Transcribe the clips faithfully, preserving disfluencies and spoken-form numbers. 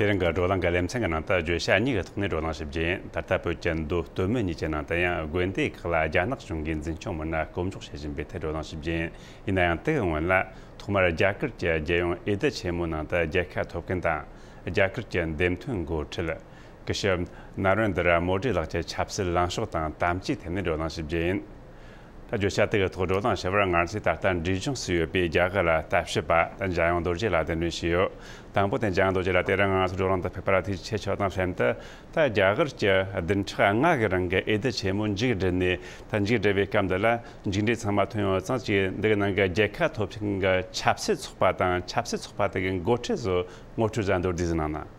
དེ་རིང་གི་བགྲོ་གླེང་གི་ལེ་ཚན་གྱི་ནང་དུ་བརྗོད་བྱ་གཉིས་ཀྱི་ཐོག་ནས་བགྲོ་གླེང་ཞིབ་རྒྱས་ཡིན། ད་ལྟ་བོད་ཀྱི་མདོ་སྟོད་སྨད་གཉིས་ཀྱི་ནང་དུ་ཡང་དགོན་སྡེ་ཁག་ལ་རྒྱ་ནག་གཞུང་གིས་འཛིན་སྐྱོང་མི་སྣ་སྐོམ་འཇོག་བྱེད་བཞིན་པའི་ཐད་བགྲོ་གླེང་ཞིབ་རྒྱས་ཡིན། ཡིན་ན་ཡང་དེ་གི་སྔོན་ལ་ཐོག་མར་རྒྱ་གར་གྱི་རྒྱལ་ཡོངས་འོས་བསྡུ་ཆེན་མོའི་ནང་དུ་རྒྱལ་ཁ་ཐོབ་མཁན་དང་། རྒྱ་གར་གྱི་འདེམས་ཐོན་འགོ་ཁྲིད་སྐུ་ཞབས་ན་རེན་དྲ་མོ་ཌི་ལགས་ཀྱི་ཆབ་སྲིད་ལངས་ཕྱོགས་དང་དམ་བཅའི་ཐད་ནས་བགྲོ་གླེང་ཞིབ་རྒྱས་ཡིན། ད་བརྗོད་བྱ་དེ་གི་ཐོག་བགྲོ་གླེང་ཞུ་བར་ང་ཚོས་ད་ལྟ་འབྲས་ལྗོངས་སུ་ཡོད་པའི་རྒྱ་གར་ལ་ལྟ་ཞིབ་པ་ད་འཇམ་དབྱངས་རྡོ་རྗེ་ལགས་གདན་འདྲེན་ཞུས་ཡོད། དང་པོ་དེ་འཇམ་དབྱངས་རྡོ་རྗེ་ལགས། དེ་རིང་ང་ཚོ་བགྲོ་གླེང་དུ་ཕེབས་པར་ཐུགས་རྗེ་ཆེ་ཞུ་དང་ལྷན་དུ། ད་རྒྱ་གར་གྱི་བདུན་ཕྲག་ལྔ་གི་རིང་གི་འོས་བསྡུ་ཆེན་མོ་མཇུག་བསྒྲིལ་ནས། ད་མཇུག་བསྒྲིལ་བའི་སྐབས་འདི་ལ་མཇུག་འབྲས་ཚང་མ་ཐོན་ཡོད་ཙང་། ཅིག་འདི་གི་ནང་གི་རྒྱལ་ཁ་ཐོབ་མཁན་གྱི་ཆབ་སྲིད་ཚོགས་པ་དང་ཆབ་སྲིད་ཚོགས་པ་དེ་གི་འགོ་ཁྲིད་ཚོ་ངོ་སྤྲོད་ཟ་འདོར་བསྡུས་ཟིན་གནང་ན།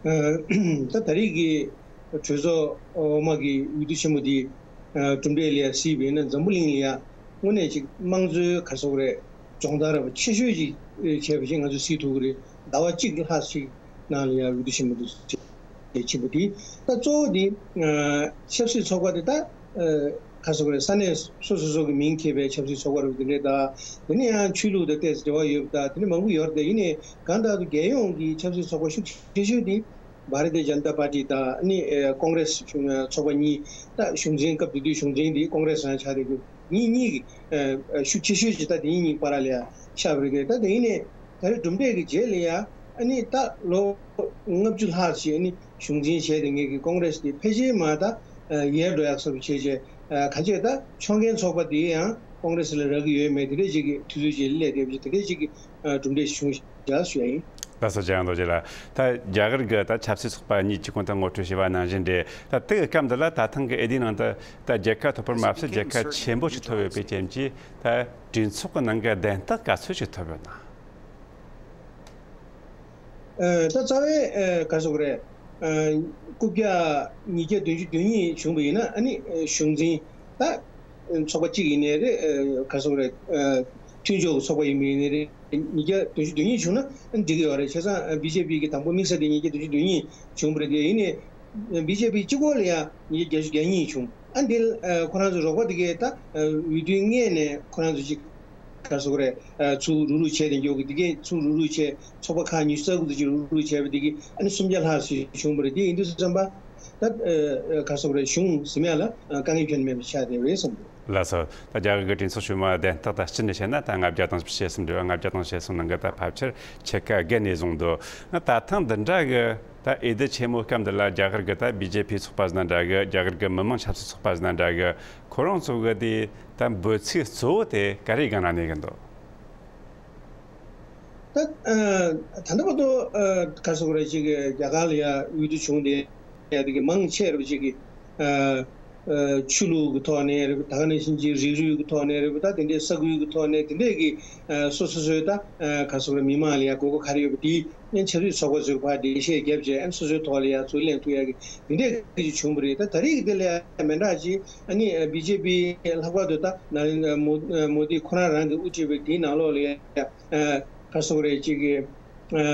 ད་ད་རེས་ཀྱི་གྲོས་ཚོགས་འོག་མ་གི་འོས་བསྡུ་ཆེན་མོ་འདི་གྲུབ་འབྲས་ལ་ཡ་གཟིགས་པ་ཡིན་ན། འཛམ་བུ་གླིང་ལ་ཡ་དངོས་གནས་ཅིག་དམངས་གཙོའི་ག་རེ་ཟེར་དགོས་རེད། སྦྱོང་བརྡར་རབ་ཆེ་ཤོས་ཅིག་བྱས་པ་ཞིག་ང་ཚོས་གཟིགས་ཐུབ་ཀྱི་རེད། ཟླ་བ་གཅིག་ལྷག་ཅིག་ནང་ལ་ཡ་འོས་བསྡུ་ཆེན་མོ་འདི་ཕྱིན་པ་འདི། ད་གཙོ་བོ་འདི་ཆབ་སྲིད་ཚོགས་པ་འདི་ད་ག་རེ་ཟེར་དགོས་རེད། ས་གནས་སོ་སོ་སོ་གི་མིང་འཁྱེར་བའི་ཆབ་སྲིད་ཚོགས་པ་རབ་འདི་འདྲ་དང་། དེ་ནས་ཡང་ཆོས་ལུགས་དང་ཏོག་ཙམ་འབྲེལ་བ་ཡོད་པ་དང་། དེ་ནས་མང་པོ་ཡོད་རེད། ཡིན་ནའི་གང་ལྟར་དུ་རྒྱལ་ཡོངས་ཀྱི་ཆབ་སྲིད་ཚོགས་པ་ཤུགས་ཆེ་ཤོས་འདི་བྷ་ར་ཏི་ཇན་ཏ་པར་ཏི་དང་། ཨ་ནི་ཨེ་ཀོང་རེས་ཚོགས་པ་གཉིས། ད་གཞུང་འཛིན་སྐབས་དེ་དུས་གཞུང་འཛིན་དེ་ཀོང་རེས་རང་ཆགས་རེད། གཉིས་གཉིས་ཀྱི་ཨེ་ཤུགས་ཆེ་ཤོས་ཀྱི་ད་དེ་གཉིས་གཉིས་བར་ལ་ཡ་ཆགས་པ་རེད། ད་དེ་ཡིན་ནའི་ད་རེས་གྲུབ་འབྲས་ཀྱི་རྗེས་ལ་ཡ། ཨ་ནི་ད་ལོ་ལྔ་བཅུ་ལྷག་ཅིག་ཨ་ནི་གཞུང་འཛིན་བྱས་དེ་ངེད་ཀྱི་ཀོང་རེས་དེ་ཕལ་ཆེར་མར་ད་ཡལ་འགྲོ་ཡག་ས་རུ་བྱས་བྱས། ག་ཅེ་ད་ཕྱོགས་འགལ་ཚོགས་པ་དེ་ཡང་ཀོང་རེས་ལ་རག་གི་ཡོད་མེད་དེ་འདྲས་ཅིག་གི་དུས་ཚོད་ཅིག་སླེབས་བསྡད་པ་ཅིག་དེ་འདྲས་ཅིག་གི་གྲུབ་འབྲས་ཤིག་བྱུང་བཞག་ཞུ་ཡ་ཡིན། ལགས་སོ། འཇམ་དབྱངས་རྡོ་རྗེ་ལགས། ད་རྒྱ་གར་གྱི་ད་ཆབ་སྲིད་ཚོགས་པ་གཉིས་ཀྱི་གོང་དུ་ངོ་སྤྲོད་བྱས་པ་ནང་བཞིན་རེད། ད་དེ་གི་སྐབས་འདི་ལ་ད་ཐེངས་ཀྱི་འོས་བསྡུའི་ནང་དུ་ད་རྒྱལ་ཁ་ཐོབ་པར་མ་ཟད་རྒྱལ་ཁ་ཆེན་པོ་ཞིག་ཐོབ་ཡོད་པའི་རྐྱེན་གྱིས། ད་གྲོས་ཚོགས་ཀྱི་ནང་གི་བདེན་རྟགས་ག་ཚོད་ཞིག་ཐོབ་ཡོད་ན། ཨ་ད་རྩ་བའི་ཨ་ག་རེ་ཟེར་དགོས་རེད། ཨ་རྐུབ་བཀྱག་ཉིས་བརྒྱ་བདུན་ཅུ་དོན་གཉིས་བྱུང་བ་ཡིན་ན། ཨ་ནི་ཨ་གཞུང་འཛིན་ད་ཚོགས་པ་གཅིག་ཡིན་ནའི་རེད། ཨ་ག་རེ་ཟེར་དགོས་རེད། ཨ་མཐུན་ཕྱོགས་ཀྱི་ཚོགས་པ་ཡིན་པ་ཡིན་ནའི་རེད། ཉིས་བརྒྱ་བདུན་ཅུ་དོན་གཉིས་བྱུང་ན་ཨ་ནི་འགྲིག་གི་ཡོད་རེད། བྱས་ཙང་ཨ་བི་ཇེ་པི་གི་དང་པོ་དམིགས་བསལ་དེ་ཉིས་བརྒྱ་བདུན་ཅུ་དོན་གཉིས་བྱུང་བ་རེད། དེ་ཡིན་ནའི་བི་ཇེ་པི་གཅིག་པོ་ལ་ཡང་ཉིས་བརྒྱ་བརྒྱད་ཅུ་གྱ་གཉིས་བྱུང་། ཨ་འདི་ཨ་ཁོ་རང་ཚོ་རོགས་པ་དེ་གས་ད་ཨ་འོས་བསྡུའི་སྔོན་ནས་ཁོ་རང་ཚོ་ཅིག་ག་རེ་ཟེར་དགོས་རེད། ཨ་ཚུར་རུག་རུག་བྱས་ཏེ་འགྱོ་གི། དེ་གས་ཚུར་རུག་རུག་བྱས། ཚོགས་པ་ཁག་ཉི་ཤུ་རྩ་དགུ་ཙམ་ཅིག་རུག་རུག་བྱས་པ་དེ་གས་ཨ་ནི་སུམ་བརྒྱ་ལྷག་ཙམ་བྱུང་བ་རེད། དེ་ཡིན་དུས་ཙམ་པ་ད་ཨ་ག་རེ་ཟེར་དགོས་རེད། གཞུང་ཟིན་ཡ་ལ་ཨ་དཀའ་ངལ་ཁྱོན་ནས་མེད་པ་ཆགས་བསྡད་པ་རེད་བསམ་གྱི་འདུག། ལགས་སོ། ད་རྒྱ་གར་གྱི་གྲོས་ཚོགས་ཆེན་མོ་བདེན་རྟགས་ད་སྤྱི་ནས་བཤད་ན་ད་ལྔ་བརྒྱ་དང་བཅུ་གསུམ་འདྲ་བ། ལྔ་བརྒྱ་དང་བཅུ་གསུམ་ནང་གི་ད་ཕལ་ཆེར་ཕྱེད་ཀ་བརྒལ་ནས་བཟུང་འདུག། ང་ད་ཐེངས་འདི་འདྲ་གི་ད་འོས་བསྡུ་ཆེན་མོའི་སྐབས་འདི་ལ་རྒྱ་གར་གྱི་ད་བི་ཇེ་པི་ཚོགས་པ་ཟིན་ན་འདྲ་གི། རྒྱ་གར་གྱི་མི་དམངས་ཆབ་སྲིད་ཚོགས་པ་ཟིན་ན་འདྲ་གི། ཁོ་རང་ཚོ་གི་དེ་ད་འབོད་ཚིག་གཙོ་བོ་དེ་ག་རེ་སྒང་ལ་གནས་ཀྱི་འདུག། ད་ཨ་ད་ལྟ་བར་དུ་ཨ་ག་རེ་ཟེར་དགོས་རེད། ཅིག་རྒྱ་གར་ལ་ཡ་འོས་བསྡུ་བྱུང་སྟེ་ཡ་དེ་གི་མང་ཆེ་རུ་ཅིག་གི་ཨ་ཨ་ཆོས་ལུགས་ཀྱི་ཐོག་ནས་རེད། ད་ག་ནང་བཞིན་ཅིག་རིགས་རུས་ཀྱི་ཐོག་ནས་རེད། ད་དེ་འདྲའི་ས་ཁུལ་གྱི་ཐོག་ནས་དེ་འདྲས་ཀྱི་ཨ་སོ་སོ་སོའི་ད་ཨ་ག་རེ་ཟེར་དགོས་རེད། མི་མང་ལ་ཡ་དགོས་མཁོ་ག་རེ་ཡོད་པ་དེ་ཨ་ཆབ་སྲིད་ཚོགས་པ་ཚོས་ཕར་འགྲེལ་བཤད་བརྒྱབ་བྱས། ཨ་སོ་སོའི་ཐོག་ལ་ཡ་ཚུར་ལེན་ཐུབ་ཡ་གི་དེ་འདྲས་ཀྱི་བྱུང་བ་རེད། ད་ད་རེས་ཀྱི་དེ་ལ་ཡ་མི་འདྲ་ཅིག་ཨ་ནི་བི་ཇེ་པི་ལྷག་པར་དུ་ད་ན་རེན་མོ་མོ་དི་ཁོ་རང་རང་གིས་དབུ་ཁྲིད་པའི་དེའི་ནང་ལོགས་ལ་ཡ། ཨ་ག་རེ་ཟེར་དགོས་རེད། ཅིག་གི་ཨ་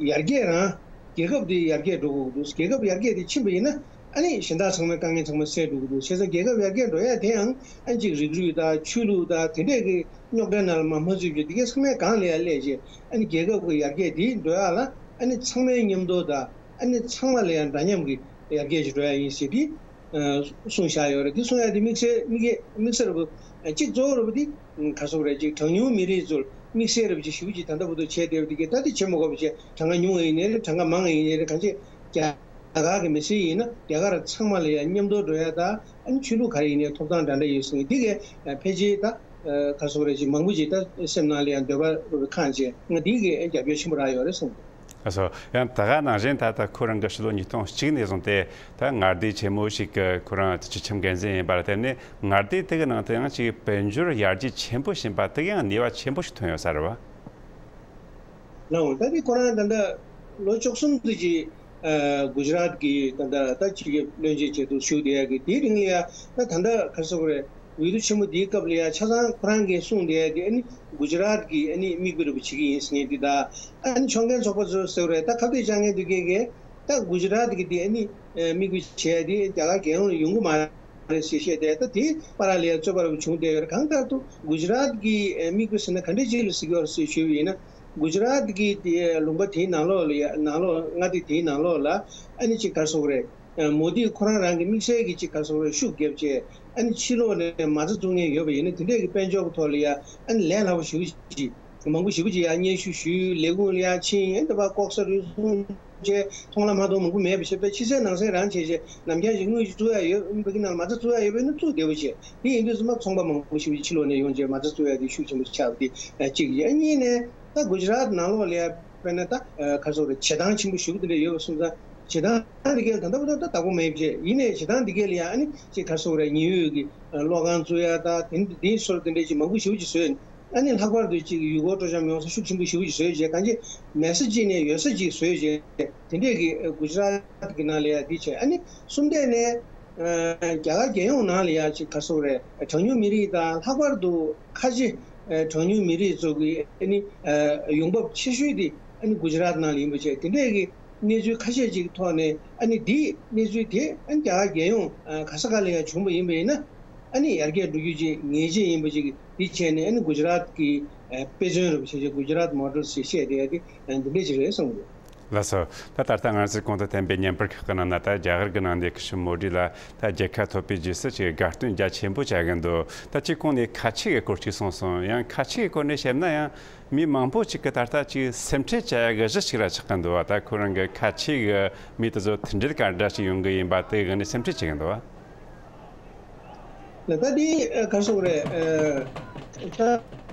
ཡར་རྒྱས་རང་། རྒྱལ་ཁབ་དེ་ཡར་རྒྱས་འགྲོ་དགོས་ཀྱི་འདུག། རྒྱལ་ཁབ་ཡར་རྒྱས་དེ་ཕྱིན་པ་ཡིན་ན་ཨ་ནི་གཞན་དག་ཚང་མའི་དཀའ་ངལ་ཚང་མ་སེལ་འགྲོ་གི་འདུག། བྱས་ཙང་རྒྱལ་ཁབ་ཡར་རྒྱས་འགྲོ་ཡ་དེ་ཡང་ཨ་ནི་ཅིག་རིགས་རུས་དང་ཆོས་ལུགས་དང་དེ་འདྲས་ཀྱི་རྙོག་དྲའི་ནང་ལ་མ་མ་ཚུད་པའི་དེ་གའི་ཚང་མའི་སྒང་ལ་ཡ་སླེབས་བྱས། ཨ་ནི་རྒྱལ་ཁབ་ཀྱི་ཡར་རྒྱས་དེ་འགྲོ་ཡ་ལ་ཨ་ནི་ཚང་མའི་མཉམ་དུ་དང་ཨ་ནི་ཚང་མ་ལ་ཡ་འདྲ་མཉམ་གྱི་ཡར་རྒྱས་ཅིག་འགྲོ་ཡ་ཡིན་ཟེར་ཏེ། ཨ་གསུངས་བཞག་ཡོད་རེད། དེ་གསུང་ཡ་དེ་དམིགས་བསལ་དམིགས་ཡ་དམིགས་བསལ་རུ་གཅིག་གཙོ་བོ་རུ་དེ་ག་རེ་ཟེར་དགོས་རེད། ཅིག་གྲངས་ཉུང་མི་རིགས་ཚོར་དམིགས་བསལ་རུ་ཅིག་ཞེ་པོ་ཅིག་ད་ལྟ་བར་དུ་བྱས་བསྡད་པ་དེ་གས་ད་དེ་བྱེད་མི་དགོས་པ་བྱས། གྲངས་ཀ་ཉུང་བ་ཡིན་ནའི་རེད། གྲངས་ཀ་མང་བ་ཡིན་ནའི་རེད། གང་ཅི་རྒྱ་གར་གྱི་མི་སེར་ཡིན་ན་རྒྱ་གར་ཚང་མ་ལ་ཡང་མཉམ་དུ་འགྲོ་ཡ་དང་། ཨ་ནི་ཆོས་ལུགས་ག་རེ་ཡིན་ནའི་ཐོབ་ཐང་འདྲ་འདྲ་ཡོད་ཟེར་ནས་དེ་གས་ཕལ་ཆེར་ད་ག་རེ་ཟེར་དགོས་རེད། ཅིག་མང་པོ་ཅིག་ད་སེམས་ནང་ལ་ཡང་འདོད་པ་རུ་ཁེངས་བྱས། ང་དེ་གས་རྒྱབ་སྐྱོར་ཆེན་པོ་རག་ཡོད་རེད་གསུངས་འདུག། ལགས་སོ། ཡང་ད་ག་ནང་བཞིན་ད་ལྟ་ཁོ་རང་གི་ཕྱི་ལོ་ཉིས་སྟོང་གཅིག་ནས་བཟུང་སྟེ་ད་མངའ་སྡེ་ཆེན་མོ་ཞིག་གི་ཁོ་རང་སྤྱི་ཁྱབ་འགན་འཛིན་ཡིན་པ་ལ་བརྟེན་ནས། མངའ་སྡེ་དེ་གི་ནང་དུ་ཡང་ཅིག་དཔལ་འབྱོར་ཡར་རྒྱས་ཆེན་པོ་ཕྱིན་པ་དེ་གི་ཡང་ནུས་པ་ཆེན་པོ་ཞིག་ཐོན་ཡོད་ས་རེད་བ། ལགས་འོང་། ད་དེ་ཁོ་རང་ད་ལྟ་ལོ་བཅུ་གསུམ་དུ་ཅིག་ཨ་གུ་ཇི་རཱཏ་གི་ད་ལྟ་ད་སྤྱི་ཁྱབ་བློན་ཆེན་བྱས་འདུག་ཞུ་བསྡད་ཡ་གི་དེའི་རིང་ལ་ཡ། ད་ད་ལྟ་ག་རེ་ཟེར་དགོས་རེད། འོས་བསྡུ་ཆེན་མོ་འདིའི་སྐབས་ལ་ཡ་ཆ་ཚང་ཁོ་རང་གིས་གསུངས་བསྡད་ཡ་དེ་ཨ་ནི་གུ་ཇི་རཱཏ་གི་ཨ་ནི་མིག་དཔེ་རུ་བྱེད་ཀྱི་ཡིན་ཟེར་མཁན་དེ་དང་། ཨ་ནི་ཕྱོགས་འགལ་ཚོགས་པ་ཚོས་ཟེར་བ་རེད། ད་ཁ་གཏད་བཅག་མཁན་དེ་གས་གས་ད་གུ་ཇི་རཱཏ་གི་དེ་ཨ་ནི་མིག་དཔེ་བྱས་ཏེ་རྒྱ་གར་རྒྱལ་ཡོངས་ལ་ཡོང་གི་མ་རེད་ཟེར་བཤད་བསྡད། ད་དེ་བར་ལ་ཡ་རྩོད་པ་རུ་བྱུང་བསྡད་ཡོད་རེད། གང་ལྟར་དུ་གུ་ཇི་རཱཏ་གི་མིག་དཔེ་ཟེར་ན་ག་འདྲ་ཅིག་ལ་ཟེར་གྱི་ཡོད་རེད་ཟེར་ཞུས་པ་ཡིན་ན། གུ་ཇི་རཱཏ་གི་དེ་ལུང་པ་དེའི་ནང་ལོགས་ལ་ཡ་ནང་ལོགས་མངའ་སྡེ་དེའི་ནང་ལོགས་ལ་ཨ་ནི་ཅིག་ག་རེ་ཟེར་དགོས་རེད། མོ་དིས་ཁོ་རང་རང་གི་དམིགས་བསལ་གྱི་ཅིག་ག་རེ་ཟེར་དགོས་རེད། ཤུགས་བརྒྱབ་བྱས་ཨ་ནི་ཕྱི་ལོགས་ནས་མ་རྩ་བཙུགས་མཁན་ཡོད་པ་ཡིན་ན་དེ་འདྲས་ཀྱི་དཔལ་འབྱོར་གྱི་ཐོག་ལ་ཡ་ཨ་ནི་ལས་སླ་པོ་ཞེ་པོ་ཅིག་མང་པོ་ཞེ་པོ་ཅིག་ཡ་སྙན་ཞུ་ཞུས། ལས་ཁུངས་ལ་ཡ་ཕྱིན། ཨ་ནི་དེ་བ་ལྐོག་ཟ་རུལ་སུངས་བྱས་མཐོང་ལམ་མ་མཐོང་མང་པོ་མེད་པ་བྱས་པས་ཕྱི་གསལ་ནང་གསལ་རང་བྱས་བྱས་ནམ་རྒྱང་ཞིག་དངུལ་ཞིག་བཙུགས་ཡ་ཡོད། ཨ་ནི་ཕ་གི་ནང་ལ་མ་རྩ་བཙུགས་ཡ་ཡོད་པ་ཡིན་ན་བཙུགས་བདེ་པོ་བྱས། དེ་ཡིན་དུས་ཙམ་པ་ཚོང་པ་མང་པོ་ཞེ་པོ་ཅིག་ཕྱི་ལོགས་ནས་ཡོང་བྱས་མ་རྩ་བཙུགས་ཡ་དེ་ཤུགས་ཆེན་པོ་ཆགས་པ་དེ་གཅིག་རེད། གཉིས་ནས་ད་གུ་ཇི་རཱཏ་ནང་ལོགས་ལ་ཡ་དཔེར་ན་ད་ག་རེ་ཟེར་དགོས་རེད། བྱེ་ཐང་ཆེན་པོ་ཞེ་པོ་དེ་འདྲ་ཡོད་པ་སོང་ཙང་བྱེ་ཐང་འདི་གའི་ད་ལྟ་བར་དུ་ད་བདག་པོ་མེད་པ་བྱས། ཡིན་ནའི་བྱེ་ཐང་འདི་གའི་ལ་ཡ་ཨ་ནི་ཅིག་ག་རེ་ཟེར་དགོས་རེད། ཉི་འོད་ཀྱི་གློག་ཁང་བཙུགས་ཡ་ད་དེ་འདི་སོར་དེ་འདྲ་ཅིག་མང་པོ་ཞེ་པོ་ཅིག་བཟོས། ཨ་ནི་ལྷག་པར་དུ་ཅིག་ཡུལ་སྐོར་སྤྲོ་འཆམ་ཡོང་ས་ཤུགས་ཆེན་པོ་ཞེ་པོ་ཅིག་བཟོས་བྱས། གང་ཅི་མེད་ས་ཅིག་ནས་ཡོད་ས་ཅིག་བཟོས་བྱས། དེ་འདྲས་ཀྱི་གུ་ཇི་རཱཏ་གི་ནང་ལ་ཡ་འདི་བྱས། ཨ་ནི་གསུམ་པ་ནས་རྒྱ་གར་རྒྱལ་ཡོངས་ནང་ལ་ཡ་ཅིག་ག་རེ་ཟེར་དགོས་རེད། གྲངས་ཉུང་མི་རིགས་དང་ལྷག་པར་དུ་ཁ་ཆེ་གྲངས་ཉུང་མི་རིགས་ཚོ་གི་ཨ་ནི་ཡོང་འབབ་ཆེ་ཤོས་དེ་ཨ་ནི་གུ་ཇི་རཱཏ་ནང་ལ་ཡིན་པ་བྱས། དེ་འདྲས་ཀྱི་གནས་ཚུལ་ཁ་ཤས་ཅིག་ཐོག་ནས་ཨ་ནི་འདིའི་གནས་ཚུལ་དེ་ཨ་ནི་རྒྱ་གར་རྒྱལ་ཡོངས་ག་ས་ག་ལ་ཡང་བྱུང་བ་ཡིན་པ་ཡིན་ན་ཨ་ནི་ཡར་རྒྱས་འགྲོ་རྒྱུ་ཅིག་ངེས་ཅན་ཡིན་པ་ཅིག་འདི་བྱས་ནས་ཨ་ནི་གུ་ཇི་རཱཏ་གི་དཔེ་མཚོན་རུ་བྱས་བྱས་གུ་ཇི་རཱཏ་མོ་ཌེལ་ཞེས་བཤད་བསྡད་ཡ་དེ་འདི་འདྲ་ཅིག་རེད་གསུངས་འདུག། ལགས་སོ། ད་ད་ལྟ་ང་ཚོས་གོང་དུ་བསྟན་པའི་བརྙན་པར་ཁག་གི་ནང་ན་ད་རྒྱ་གར་གྱི་ནང་ནས་ཕི་ཤིམ་མོ་ཌི་ལ་ད་རྒྱལ་ཁ་ཐོབ་པའི་རྗེས་སུ་ཅིག་དགའ་སྟོན་རྒྱ་ཆེན་པོ་བྱ་གི་འདུག། ད་ཅིག་གོང་ནས་ཁ་ཆེ་གི་སྐོར་ཅིག་གསུངས་སོང་། ཡང་ཁ་ཆེ་གི་སྐོར་ནས་བཤད་ན་ཡང་མི་མང་པོ་ཅིག་གིས་ད་ལྟ་ཅིག་སེམས་ཁྲལ་བྱ་ཡ་གི་གཞི་ཅིག་ར་ཆགས་ཀྱི་འདུག་བ། ད་ཁོ་རང་གི་ཁ་ཆེ་གི་མི་དེ་ཚོ་མཐུན་སྒྲིལ་ག་འདྲ་ཞིག་ཡོང་གི་ཡིན་པ་དེ་གི་ནས་སེམས་ཁྲལ་བྱེད་ཀྱི་འདུག་བ། ད་དེ་ག་རེ་ཟེར་དགོས་རེད། ད་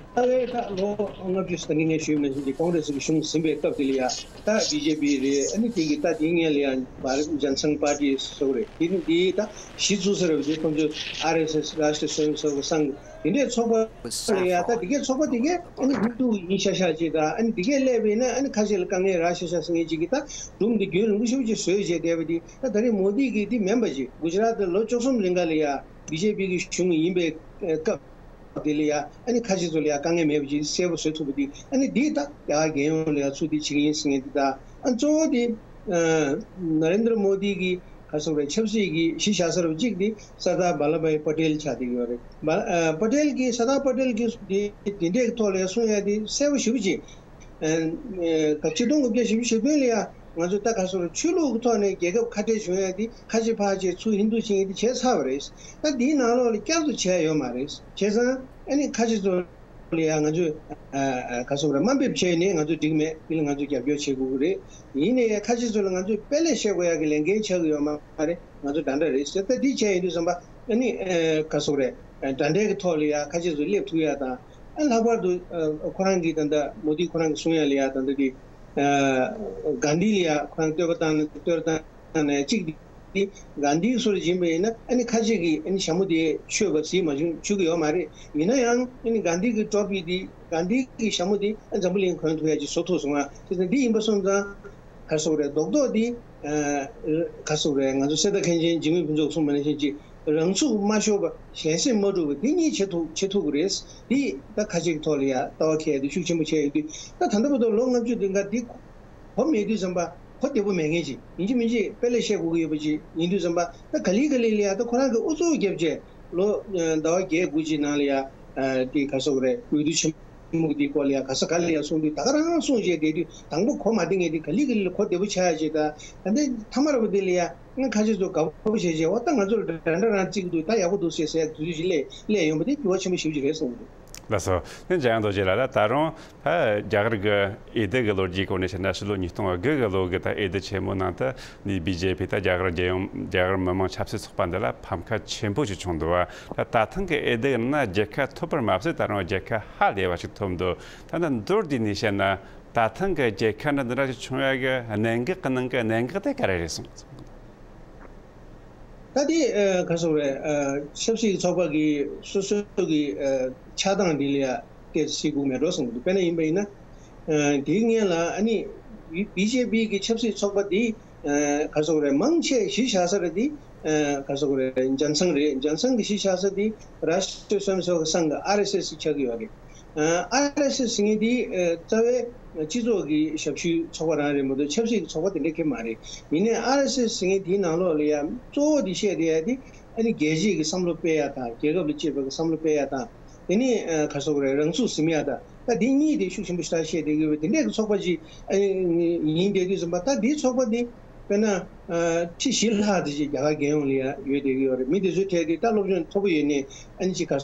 ད་ལོ་ལྔ་བཅུ་ཟིན་ནས་ངས་ཞུས་མ་ཟིན་གྱི་ཀོང་རེ་སི་གི་གཞུང་ཟིན་པའི་སྐབས་དེ་ལ་ཡ་ད་བི་ཇེ་པི་རེད། ཨ་ནི་དེ་གི་ད་དེའི་སྔོན་ལ་ཡ་བྷ་རཏ་ཇན་སང་པར་ཊི་ཟེར་དགོས་རེད། དེ་དེ་ད་གཞི་བཙུགས་ས་རེད་པ། དེ་ཁོང་ཚོས་ཨར་ཨེས་ཨེས་རཱ་ཤི་ཊ་སོ་ཡམ་སེ་བག་སང་དེ་འདྲའི་ཚོགས་པ་ལ་ཡ་ད་དེ་གའི་ཚོགས་པ་དེ་གའི་ཨ་ནི་ཧིན་དུ་ཡིན་ཤག་ཤག་ཅིག་དང་། ཨ་ནི་དེ་གའི་སླེབས་པ་ཡིན་ན་ཨ་ནི་ཁ་ཤས་ལ་དཀའ་ངལ་རག་ཤག་ཤག་ཟེར་མཁན་ཅིག་གི་ད་སྒྲུང་དེ་རྒྱུན་རིང་པོ་ཞེ་པོ་ཅིག་བཟོས་བྱས་བསྡད་པ་དེ། ད་ད་རེས་མོ་དི་གིས་འདི་མིན་པ་ཅིག་གུ་ཇི་རཱཏ་ལོ་བཅུ་གསུམ་རིང་ག་ལ་ཡ་བི་ཇེ་པི་གི་གཞུང་ཡིན་པའི་སྐབས་དེ་ལ་ཡ་ཨ་ནི་ཁ་ཆེ་ཚོ་ལ་ཡ་དཀའ་ངལ་མེད་པ་ཅིག་གསལ་པོ་བཟོ་ཐུབ་པ་འདི། ཨ་ནི་འདི་ད་རྒྱ་གར་རྒྱལ་ཡོངས་ལ་ཡ་ཚུར་འདི་བྱེད་ཀྱི་ཡིན་ཟེར་མཁན་འདི། ད་ཨ་གཙོ་བོ་འདི་ནཱ་རེན་དྲ་མོ་དི་གི་ག་རེ་ཟེར་དགོས་རེད། ཆབ་སྲིད་ཀྱི་གཞི་བཞག་ས་རུ་གཅིག་འདི་སར་དར་བྷལ་བྷ་བྷའི་པ་ཏེལ་ཆགས་བསྡད་ཡོད་རེད། བྷལ་ཨ་པ་ཏེལ་གྱི་སར་དར་པ་ཏེལ་གྱི་འདི་འདི་འདྲའི་ཐོག་ལ་ཡ་གསུང་ཡ་འདི་གསལ་པོ་ཞེ་པོ་ཅིག་ཨ་ཨ་སྤྱི་སྟོང་དགུ་བརྒྱ་བཞི་བཅུ་ཞེ་བདུན་ལ་ཡ་ང་ཚོ་ད་ག་རེ་ཟེར་དགོས་རེད། ཆོས་ལུགས་ཀྱི་ཐོག་ནས་རྒྱལ་ཁབ་ཁ་བྲལ་བྱུང་ཡ་འདི་ཁ་ཆེ་ཕར་བྱས་ཚུར་ཧིན་དུ་བྱེད་མཁན་འདི་བྱས་ཚར་བ་རེད། ད་འདིའི་ནང་ལོགས་ལ་བསྐྱར་དུ་བྱས་ཡོད་མ་རེད། བྱས་ཙང་ཨ་ནི་ཁ་ཆེ་ཚོ་ལ་ཡ་ང་ཚོས་ཨ་ཨ་ག་རེ་ཟེར་དགོས་རེད། དམའ་འབེབས་བྱས་ནས་ང་ཚོས་འགྲིག་མེད། འདི་ལ་ང་ཚོས་རྒྱབ་སྐྱོར་བྱེད་དགོས་ཀྱི་རེད། ཡིན་ནའི་ཁ་ཆེ་ཚོ་ལ་ང་ཚོས་དཔེ་ལེགས་བཤད་དགོས་ཡ་གི་ལས་འགན་ཆགས་ཀྱི་ཡོད་མ་རེད། ང་ཚོ་འདྲ་འདྲ་རེད་ཟེར། ད་འདི་བྱས་ཡོང་དུས་ཙམ་པ་ཨ་ནི་ཨ་ག་རེ་ཟེར་དགོས་རེད། འདྲ་འདྲའི་གི་ཐོག་ལ་ཡ་ཁ་ཆེ་ཚོ་སླེབས་ཐུབ་ཡ་དང་། ཨ་ལྷག་པར་དུ་ཨ་ཁོ་རང་གིས་ད་ལྟ་མོ་དི་ཁོ་རང་གིས་གསུང་ཡ་ལ་ཡ་ད་ལྟ་དེ་ཨ་གྷན་དྷི་ལ་ཡ་ཁོ་རང་བསྟོད་པ་བཏང་ནས་བསྟོད་པ་བཏང་ནས་གཅིག་དེ་གྷན་དྷི་སོར་སྦྱིན་པ་ཡིན་ན་ཨ་ནི་ཁ་ཅིག་གིས་ཨ་ནི་ཞྭ་མོ་དེ་ཆོད་པ་གཟིགས་མ་བྱུང་བཅུག་གི་ཡོད་མ་རེད། ཡིན་ན་ཡང་ཨ་ནི་གྷན་དྷི་གི་ཊོ་པི་དེ་གྷན་དྷི་གི་ཞྭ་མོ་དེ་ཨ་འཛམ་བུ་གླིང་གོན་ཐུབ་ཡ་ཅིག་བཟོ་ཐུབ་སོང་ང་། དེ་ཙང་འདི་ཡིན་པ་སོང་ཙང་། ག་རེ་ཟེར་དགོས་རེད། རྡོག་རྡོག་འདི་ཨ་ག་རེ་ཟེར་དགོས་རེད། ང་ཚོ་གསེར་རྟ་མཁན་ཆེན་འཇིགས་མེད་ཕུན་ཚོགས་གསུངས་པ་ནང་བཞིན་གྱི་རང་ཚུགས་མ་ཤོར་བ། ཞན་སེམས་མ་འཁྲུགས་པ། འདི་གཉིས་བྱེད་ཐུབ་བྱེད་ཐུབ་ཀྱི་རེད། འདི་ད་ཁ་ཅིག་གི་ཐོག་ལ་ཡ་ལྟ་བ་འཁྱེར་ཡ་དེ་ཤུགས་ཆེན་པོ་བྱས་ཡོད་དུས། ད་ད་ལྟ་བར་དུ་ལོ་ལྔ་བཅུ་དེ་འགའ་འདི་གོ་མེད་དུས་ཙམ་པ། གོ་བདེ་པོ་མེད་མཁན་ཅིག་ཡིན་གཅིག་མིན་གཅིག་དཔེ་ལེགས་བཤད་དགོས་ཀྱི་ཡོད་པ་ཅིག་ཡིན་དུས་ཙམ་པ། ད་ག་ལེ་ག་ལེ་ལ་ཡ་ད་ཁོ་རང་གིས་ཨུ་ཚུགས་བརྒྱབ་བྱས་ལོ་ཟླ་བ་བརྒྱད་དགུ་ཅིག་ནང་ལ་ཡ་ཨ་དེ་ག་རེ་ཟེར་དགོས་རེད། འོས་བསྡུ་ཆེན་མོ་འདི་སྐོར་ལ་ཡ་ག་ས་ག་ལ་ཡ་གསུང་དུས་ད་ག་རང་གསུང་བྱས་བསྡད་དུས། དང་པོ་གོ་མ་བདེ་མཁན་འདི་ག་ལེ་ག་ལེ་ལ་གོ་བདེ་པོ་ཆགས་ཡ་ཅིག་ད་ད་ལྟའི་མཐའ་མ་ར་བ་འདི་ལ་ཡ་ང་ཁ་ཆེ་ཚོ་དགའ་པོ་བྱས་བྱས། འོ་ད་ང་ཚོ་ལ་འདྲ་འདྲ་རང་བརྩི་གི་འདུག་ད་ཡག་པོ་འདུག་ཟེར་ཟེར་དུས་ཚོད་ཅིག་སླེབས་སླེབས་ཡོང་བ་དེ་འགྱུར་བ་ཆེན་པོ་ཞེ་པོ་ཅིག་རེད་གསུངས་འདུག། ལགས་སོ། ནི་འཇམ་དབྱངས་རྡོ་རྗེ་ལགས། ད་ད་རུང་ད་རྒྱ་གར་གྱི་འོས་བསྡུ་གི་ལོ་རྒྱུས་སྐོར་ནས་བཤད་ན། ཕྱི་ལོ་ཉིས་སྟོང་དགུ་གི་ལོ་གི་ད་འོས་བསྡུ་ཆེན་མོ་ནང་དུ་ནི་བི་ཇེ་པི་ད་རྒྱ་གར་རྒྱལ་ཡོངས་རྒྱ་གར་མི་དམངས་ཆབ་སྲིད་ཚོགས་པ་འདི་ལ་ཕམ་ཁ་ཆེན་པོ་ཞིག་བྱུང་འདུག་བ། ད་ད་ཐེངས་ཀྱི་འོས་བསྡུ་ནང་རྒྱལ་ཁ་ཐོབ་པར་མ་ཟད་ད་རུང་རྒྱལ་ཁ་ཧ་ལས་པ་ཞིག་ཐོབ་འདུག། ད་ནི་མདོར་བསྡུས་ནས་བཤད་ན་ད་ཐེངས་ཀྱི་རྒྱལ་ཁ་འདི་འདྲ་ཞིག་བྱུང་ཡ་གི་གནད་འགག་གི་ནང་གི་གནད་འགག་དེ་ག་རེ་རེད་གསུངས། ད་དེ་ཨ་ག་རེ་ཟེར་དགོས་རེད། ཨ་ཆབ་སྲིད་ཀྱི་ཚོགས་པ་གི་སོ་སོ་གི་ཨ་ཆགས་སྟངས་འདི་ལ་ཡ་སྐད་ཆ་བཤད་དགོས་མེད་འགྲོ་བསམ་གྱི་འདུག། དཔེར་ན་ཡིན་པ་ཡིན་ན། ཨ་དེའི་སྔོན་ལ་ཨ་ནི་བི་ཇེ་པི་གི་ཆབ་སྲིད་ཚོགས་པ་འདི་ཨ་ག་རེ་ཟེར་དགོས་རེད། མང་ཆེ་གཞི་བཞག་ས་ར་འདི་ཨ་ག་རེ་ཟེར་དགོས་རེད། ཇན་སང་རེད། ཇན་སང་གི་གཞི་བཞག་ས་འདི་རཱ་ཤི་ཊྲི་སོ་ཡམ་སེ་བག་སང་གི་ཨར་ཨེས་ཨེས་ཆགས་ཀྱི་ཡོད་རེད། ཨ་ཨར་ཨེས་ཨེས་ཟེར་མཁན་འདི་ཨ་རྩ་བའི་སྤྱི་ཚོགས་ཀྱི་ཞབས་ཞུའི་ཚོགས་པ་རང་རེད་མ་གཏོགས་ཆབ་སྲིད་ཀྱི་ཚོགས་པ་དེ་འདྲ་གང་ཡང་མ་རེད། ཡིན་ནའི་ཨར་ཨེས་ཨེས་ཟེར་མཁན་དེའི་ནང་ལོགས་ལ་ཡ་གཙོ་བོ་དེ་བཤད་བསྡད་ཡ་དེ་ཨ་ནི་རྒྱལ་གཅེས་ཀྱི་བསམ་བློ་སྤེལ་ཡ་དང་། རྒྱལ་ཁབ་ལ་གཅེས་པའི་བསམ་བློ་སྤེལ་ཡ་དང་། དེ་ནས་ཨ་ག་རེ་ཟེར་དགོས་རེད། རང་ཚུགས་ཟིན་ཡ་དང་ ད་འདི་གཉིས་དེ་ཤུགས་ཆེན་པོ་ཞེ་དྲག་བཤད་བསྡད་ཀྱི་ཡོད་པས། དེ་འདྲས་ཀྱི་ཚོགས་པ་ཅིག་ཨ་ནི་ཡིན་བསྡད་དུས་ཙམ་པ། ད་འདིའི་ཚོགས་པ་འདི་དཔེར་ན་ཁྲི་བཞི་ལྷག་དེ་ཅིག་རྒྱ་གར་རྒྱལ་ཡོངས་ལ་ཡ་ཡོད་བསྡད་ཀྱི་ཡོད་རེད། མི་དེ་ཚོའི་གྲས་དེ་ད་སློབ་སྦྱོང་མཐོ་པོ་ཡོད་ནས་ཨ་ནི་ཅིག་ག་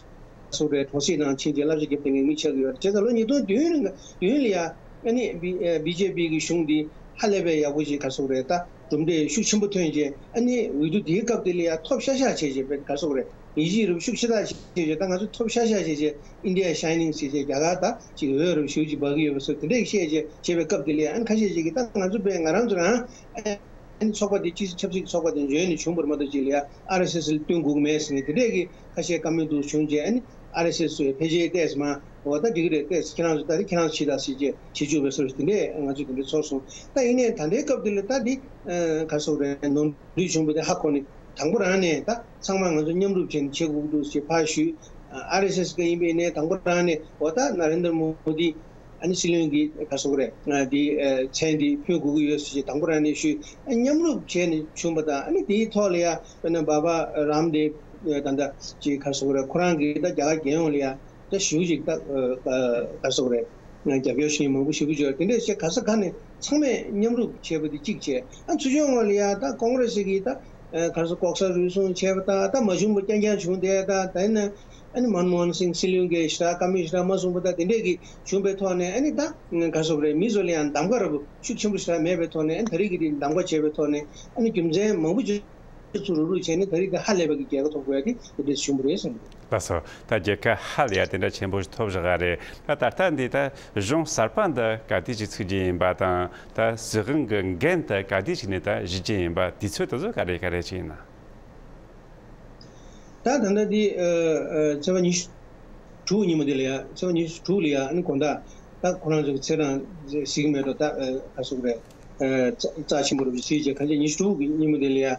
སོགས་རེད། གྲོང་གསེབ་ནང་ཕྱིན་རྗེས་བསླབ་བྱ་བརྒྱབ་བསྡད་མཁན་མི་ཆགས་ཀྱི་ཡོད་རེད། བྱས་ཙང་ལོ་ཉིས་སྟོང་བདུན་བདུན་ལ་ཡ་ཨ་ནི་བི་ཨ་བི་ཇེ་པི་གི་གཞུང་འདི་ཧ་ལས་པའི་ཡག་པོ་ཅིག་ག་སོགས་རེད། ད་གྲུབ་འབྲས་ཤུགས་ཆེན་པོ་ཐོན་རྗེས་ཨ་ནི་འོས་བསྡུ་དེའི་སྐབས་དེ་ལ་ཡ་ཐོབ་ཤ་ཤ་བྱས་རྗེས་དཔེ་ག་སོགས་རེད། ཡིད་ཆེས་རུབ་ཤུགས་ཆེ་ཐག་ཆོད་རྗེས་ད་ང་ཚོ་ཐོབ་ཤ་ཤ་བྱས་རྗེས་India Shining ཟེར་རྗེས་རྒྱ་གར་ད་ཅིག་འོས་རུབ་ཤུགས་ཅིག་འབར་གྱི་ཡོད་པ་སོགས་དེ་འདྲས་བཤད་རྗེས་བྱས་པའི་སྐབས་དེ་ལ་ཡ་ཨ་ནི་ཁ་ཤས་ཅིག་གིས་ད་ང་ཚོ་དཔེ་ང་རང་ཚོ་རང་། ཨ་ནི་ཚོགས་པ་དེ་སྤྱི་ཆབ་སྲིད་ཀྱི་ཚོགས་པ་དེ་འཇོན་ནས་བྱུང་བ་རེད་མ་གཏོགས་ཅིག་ལ་ཡ་ཨར་ཨེས་ཨེས་ལ་བསྟུན་དགོས་ཀྱི་མེད་ཟེར་ནས་དེ་འདྲས་ཀྱི་ཁ་ཤས་བཀའ་མོལ་འདུག་བྱུང་རྗེས། ཨ་ནི་ཨར་ཨེས་ཨེས་ཚོས་ཕལ་ཆེར་ཏོག་ཙམ་འོ་ད་འགྲིག་གི་རེད། ཏོག་ཙམ་ཁྱེད་རང་ཚོ་ད་རེས་ཁྱེད་རང་ཚོ་བྱེད་དང་ཟེར་རྗེས་བྱེད་བཅུག་པའི་བཟོ་འདྲ་དེ་འདྲས་ང་ཚོས་དེ་འདྲས་ཚོར་སོང་། ད་ཡིན་ནའི་ད་ལྟའི་སྐབས་འདི་ལ་ད་འདི་ག་སོགས་རེད། ནོར་འཁྲུལ་བྱུང་བ་དེ་ཧ་གོ་ནས་དང་པོ་རང་ནས་ད་ཚང་མ་ང་ཚོ་མཉམ་རུབ་བྱས་ནས་བྱེད་དགོས་ཀྱི་འདུག་ཅེས་ཕར་ཞུས། ཨར་ཨེས་ཨེས་ཀྱི་ཡིན་པས་ནས་དང་པོ་རང་ནས་འོ་ད་ན་རེན་དར་མོ་དི་ཨ་ནི་སྲིད་བློན་གྱི་ག་སོགས་རེད། ང་འདི་ཨ་མཚན་འདི་ཕུལ་དགོས་ཀྱི་ཡོད་ཟེར་ཅིག་དང་པོ་རང་ནས་ཞུས། ཨ་མཉམ་རུབ་བྱས་ནས་བྱུང་བ་དང་། ཨ་ནི་དེའི་ཐོག་ལ་ཡ་དཔེར་ན་བྷ་བྷ་རམ་དེབ་ད་ལྟ་ཅིག་ག་སོགས་རེད། ཁོ་རང་གིས་ད་རྒྱ་གར་རྒྱལ་ཡོངས་ལ་ཡ་ད་ཞུ་ཅིག་ད་ག་སོགས་རེད། ང་རྒྱབ་སྐྱོར་ཞུ་མཁན་མང་པོ་ཞེ་པོ་ཅིག་ཡོད། དེ་འདྲས་བྱས་ག་ས་ག་ནས་ཚང་མས་མཉམ་རུབ་བྱས་པ་དེ་གཅིག་བྱས། ཨ་ཚུར་ཕྱོགས་ངོས་ལ་ཡ་ད་ཀོང་རེ་སི་གིས་ད་ག་སོགས་ལྐོག་ཟ་རུལ་སུངས་བྱས་པ་དང་། ད་མ་བྱུང་བ་རྐྱང་རྐྱང་བྱུང་བསྡད་ད། ད་ཡིན་ན། ཨ་ནི་མན་མོ་ཧན་སིང་སྲིད་བློན་གྱིས་ཞེ་དྲག་བཀའ་མོལ་ཞེ་དྲག་མ་གསུངས་པ་དང་དེ་འདྲས་ཀྱི་བྱུང་བའི་ཐོག་ནས། ཨ་ནི་ད་ག་སོགས་རེད། མི་ཚོ་ལ་ཡང་གདམ་ག་ར་ཤུགས་ཆེན་པོ་ཞེ་དྲག་མེད་པའི་ཐོག་ནས། ཨ་ནི་ད་རེས་ཀྱི་དེ་གདམ་ག་བྱས་པའི་ཐོག་ནས། ཨ་ནི་རྒྱུ་མཚན་མང་པོ་ཅིག་ཚུར་རུག་རུག་བྱས་ནས་ད་རེས་དེ་ཧ་ལས་པ་གི་རྒྱལ་ཁ་ཐོབ་དགོས་ཡ་དེ་དེ་འདྲས་བྱུང་བ་རེད་བསམ་གྱི་འདུག། ལགས་སོ། ད་རྒྱལ་ཁ་ཧ་ལས་ཡ་དེ་འདྲ་ཆེན་པོ་ཞིག་ཐོབ་བཞག་ག་རེད། ད་ད་ལྟ་འདི་ད་གཞུང་གསར་པ་འདི་ག་དུས་ཅིག་ཚུགས་རྒྱུ་ཡིན་པ་དང་། ད་སྲིད་དབང་གི་འགན་དེ་ག་དུས་ཅིག་ནས་ད་བཞེས་རྒྱུ་ཡིན་པ། དུས་ཚོད་དེ་ཚོ་ག་རེ་ག་རེ་ཅིག་ཡིན་ན། ད་ད་ལྟ་འདི་ཨ་ཨ་ཚེས་པ་ཉི་ཤུ་དྲུག་ཉིན་མོ་འདི་ལ་ཡ། ཚེས་པ་ཉི་ཤུ་དྲུག་ལ་ཡ། ཨ་ནི་དགོང་དག་ད་ཁོ་རང་ཚོ་གི་ཚེས་གྲངས་གཟིགས་མེད་དོ། ད་ཨ་ག་སོགས་རེད། ཨ་རྩ་རྩ་ཆེན་པོ་རུ་གཟིགས་རྗེས་གང་ཅི་ཉི་ཤུ་དྲུག་གི་ཉིན་མོ་འདི་ལ་ཡ། ཨ་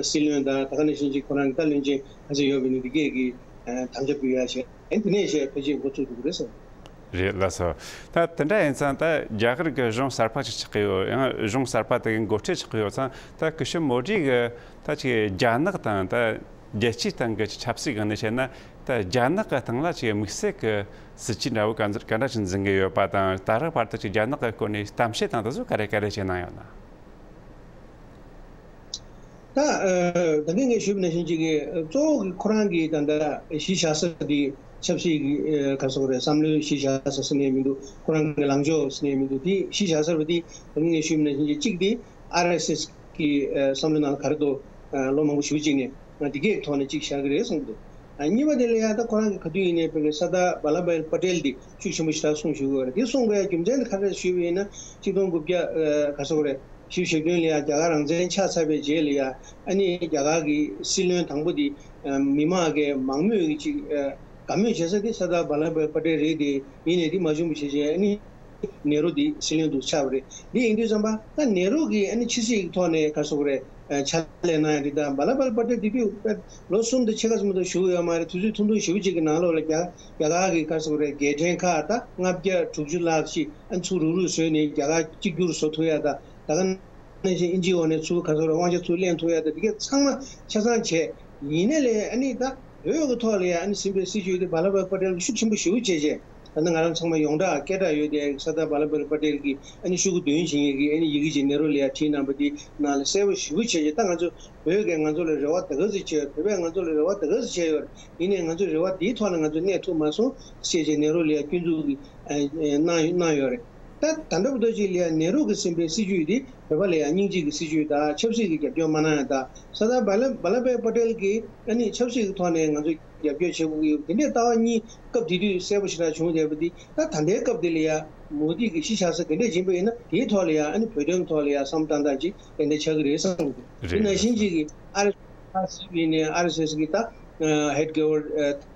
སྲིད་བློན་དང་ད་ག་ནང་བཞིན་ཅིག་ཁོ་རང་གི་ད་བློན་ཆེན་གང་ཅི་ཡོད་པ་ནི་འདི་གས་ཀྱི་ཨ་དམ་བཅའ་ཕུལ་ཡ་བྱས། ཨ་ནི་དེ་ནས་བྱས་ཕལ་ཆེར་འགོ་ཚུགས་འགྲོ་གི་རེད་ཟེར། རེད། ལགས་སོ། ད་དེ་འདྲ་ཡིན་ཙང་ད་རྒྱ་གར་གྱི་གཞུང་གསར་པ་ཅིག་ཆགས་ཀྱི་ཡོད། ཡང་གཞུང་གསར་པ་དེ་གི་འགོ་ཁྲིད་ཆགས་ཀྱི་ཡོད་ཙང་། ད་སྐུ་ཞབས་མོ་དི་གི་ད་ཅིག་རྒྱ་ནག་དང་ད་རྒྱལ་སྤྱིའི་སྟེང་གི་ཆབ་སྲིད་སྒང་ནས་བཤད་ན། ད་རྒྱ་ནག་གི་སྟེང་ལ་ཅིག་དམིགས་བསལ་གྱི་སྲིད་ཇུས་འདྲ་བོ་ག་ཚོད་ག་འདྲ་ཅིག་འཛིན་གྱི་ཡོད་པ་དང་། ད་རག་བར་དུ་ཅིག་རྒྱ་ནག་གི་སྐོར་ནས་གཏམ་བཤད་དང་དེ་ཚོ་ག་རེ་ག་རེ་བྱས་གནང་ཡོད་ན། ད་ཨ་ད་གིན་ངས་ཞུས་པ་ནང་བཞིན་ཅིག་གི་གཙོ་བོ་གི་ཁོ་རང་གི་ད་ལྟ་གཞི་བཞག་ས་དེ་ཆབ་སྲིད་ཀྱི་ཨ་ག་སོགས་རེད། བསམ་བློའི་གཞི་བཞག་ས་ཟེར་ནས་མི་འདུག། ཁོ་རང་གི་ལངས་ཕྱོགས་ཟེར་ནས་མི་འདུག། དེ་གཞི་བཞག་ས་རེད་པ། དེ་ད་གིན་ངས་ཞུས་པ་ནང་བཞིན་ཅིག་གཅིག་དེ་ཨར་ཨེས་ཨེས་ཀྱི་ཨ་བསམ་བློ་ནང་ལ་ག་རེ་འདུག། ཨ་ལོ་མང་པོ་ཞེ་པོ་ཅིག་ནས་ང་འདི་གའི་ཐོག་ནས་ཅིག་བཞག་གི་རེད་བསམ་གྱི་འདུག། ཨ་གཉིས་པ་དེ་ལ་ཡང་ད་ཁོ་རང་གི་ག་དུས་ཡིན་ནའི་བོད་ཀྱི་ས་དར་ཝལ་ལབ་བྷའི་པ་ཏེལ་འདི་ཤུགས་ཆེན་པོ་ཞེ་དྲག་གསུང་ཞུ་གི་ཡོད་རེད། དེ་གསུང་དགོས་ཡ་རྒྱུ་མཚན་དེ་ག་རེ་ཞུས་པ་ཡིན་ན། གཅིག་སྟོང་དགུ་བརྒྱ་ཨ་ག་སོགས་རེད། བཞི་བཅུ་ཞེ་བདུན་ལ་ཡང་རྒྱ་གར་རང་བཙན་ཆགས་ཚར་བའི་རྗེས་ལ་ཡང་། ཨ་ནི་རྒྱ་གར་གྱི་སྲིད་བློན་དང་པོ་དེ་ཨ་མི་མང་གི་མང་མོས་ཀྱི་ཅིག་ཨ་དགའ་མོས་བྱེད་ས་དེ་ས་དར་ཝལ་ལབ་བྷའི་པ་ཏེལ་རེད། དེ་ཡིན་ནའི་དེ་མ་བྱུང་བ་བྱས་རྗེས། ཨ་ནི་ནེ་རུ་དེ་སྲིད་བློན་དུ་ཆགས་པ་རེད། འདི་ཡིན་དུས་ཙམ་པ་ད་ནེ་རུ་གིས་ཨ་ནི་ཕྱི་སྲིད་ཀྱི་ཐོག་ནས་ག་སོགས་རེད། ཨ་ཕྱག་ལས་གནང་ཡ་དེ་དང་། ཝལ་ལབ་བྷའི་པ་ཏེལ་དེ་དུས་ལོ་གསུམ་དང་ཕྱེད་ཀ་ཙམ་དུ་བཞུགས་ཡོད་མ་རེད། དུས་ཚོད་ཐུང་ཐུང་ཞེ་པོ་ཅིག་གི་ནང་ལོགས་ལ་རྒྱ་རྒྱ་གར་གྱི་ག་སོགས་རེད། རྒྱལ་ཕྲན་ཁག་ད་ལྔ་བརྒྱ་དྲུག་ཅུ་ལྷག་ཅིག་ཨ་ནི་ཚུར་རུག་རུག་བཟོས་ནས་རྒྱ་གར་གཅིག་གྱུར་བཟོ་ཐུབ་ཡ་ད། ད་ག་ནང་བཞིན་ཨིན་ཇིའི་འོག་ནས་ཚུར་ག་སོགས་རེད། དབང་ཆ་ཚུར་ལེན་ཐུབ་ཡ་ད། དེ་གས་ཚང་མ་ཆ་ཚང་བྱས། ཡིན་ནའི་ལས་ཨ་ནི་ད་བོད་ཀྱི་ཐོག་ལ་ཡ་ཨ་ནི་ཟིན་པའི་སྲིད་བྱུས་དེ་ཝལ་ལབ་བྷའི་པ་ཏེལ་གྱིས་ཤུགས་ཆེན་པོ་ཞེ་པོ་བྱས་བྱས། ད་ནི་ང་རང་ཚང་མ་ཡོངས་གྲགས་སྐད་གྲགས་ཡོད་དེ། ས་དར་ཝལ་ལབ་བྷའི་པ་ཏེལ་གྱིས་ཨ་ནི་ཤོག་གུ་བདུན་བྱིན་ཡས་ཀྱི་ཨ་ནི་ཡི་གེ་ཅིག་ནེ་རུ་ལ་ཡ་བྲིས་གནང་བ་དེ་ནང་ལ་གསལ་པོ་ཞེ་པོ་བྱས་བྱས། ད་ང་ཚོ་བོད་ཀྱིས་ང་ཚོ་ལ་རེ་བ་ད་ག་ཚོད་བྱས་ཡོད། བོད་པས་ང་ཚོ་ལ་རེ་བ་ད་ག་ཚོད་བྱས་ཡོད། ཡིན་ནའི་ང་ཚོའི་རེ་བ་དེའི་ཐོག་ལ་ང་ཚོ་གནས་ཐུབ་མ་སོང་ཞེས་བྱས་ནེ་རུ་ལ་ཡ་སྐྱོན་འཛུགས་ཀྱི་ཨ་ཨ་གནང་གནང་ཡོད་རེད། ད་ད་ལྟ་བར་དུ་ཅིག་ལ་ཡ་ནེ་རུ་གིས་ཟིན་པའི་སྲིད་བྱུས་དེ་བོད་པ་ལ་ཡ་སྙིང་རྗེ་གི་སྲིད་བྱུས་དང་། ཆབ་སྲིད་ཀྱི་རྒྱབ་སྐྱོར་མ་གནང་ཡ་དང་། ས་དར་ཝལ་ལབ་བྷའི་པ་ཏེལ་གྱིས་ཨ་ནི་ཆབ་སྲིད་ཀྱི་ཐོག་ནས་ང་ཚོ་རྒྱབ་སྐྱོར་བྱེད་དགོས་ཀྱི་ཡོད། དེ་འདྲའི་ལྟ་བ་གཉིས་སྐབས་དེ་དུས་གསལ་པོ་ཞེ་དྲག་བྱུང་བསྡད་པ་འདི། ད་ད་ལྟའི་སྐབས་འདི་ལ་ཡ་མོ་དི་གི་གཞི་བཞག་ས་དེ་འདྲས་ཡིན་པ་ཡིན་ན། དེའི་ཐོག་ལ་ཡ་ཨ་ནི་བོད་དོན་ཐོག་ལ་ཡ་བསམ་བློ་བཏང་སྟངས་ཅིག་དེ་འདྲ་ཆགས་ཀྱི་རེད་བསམ་གྱི་འདུག། དེ་རེད། ནང་བཞིན་ཅིག་གི་ཨ་རི་ཨ་སི་བི་ནས་ཨར་ཨེས་ཨེས་གི་ད་ཧེཌ་གྷར་ཝར་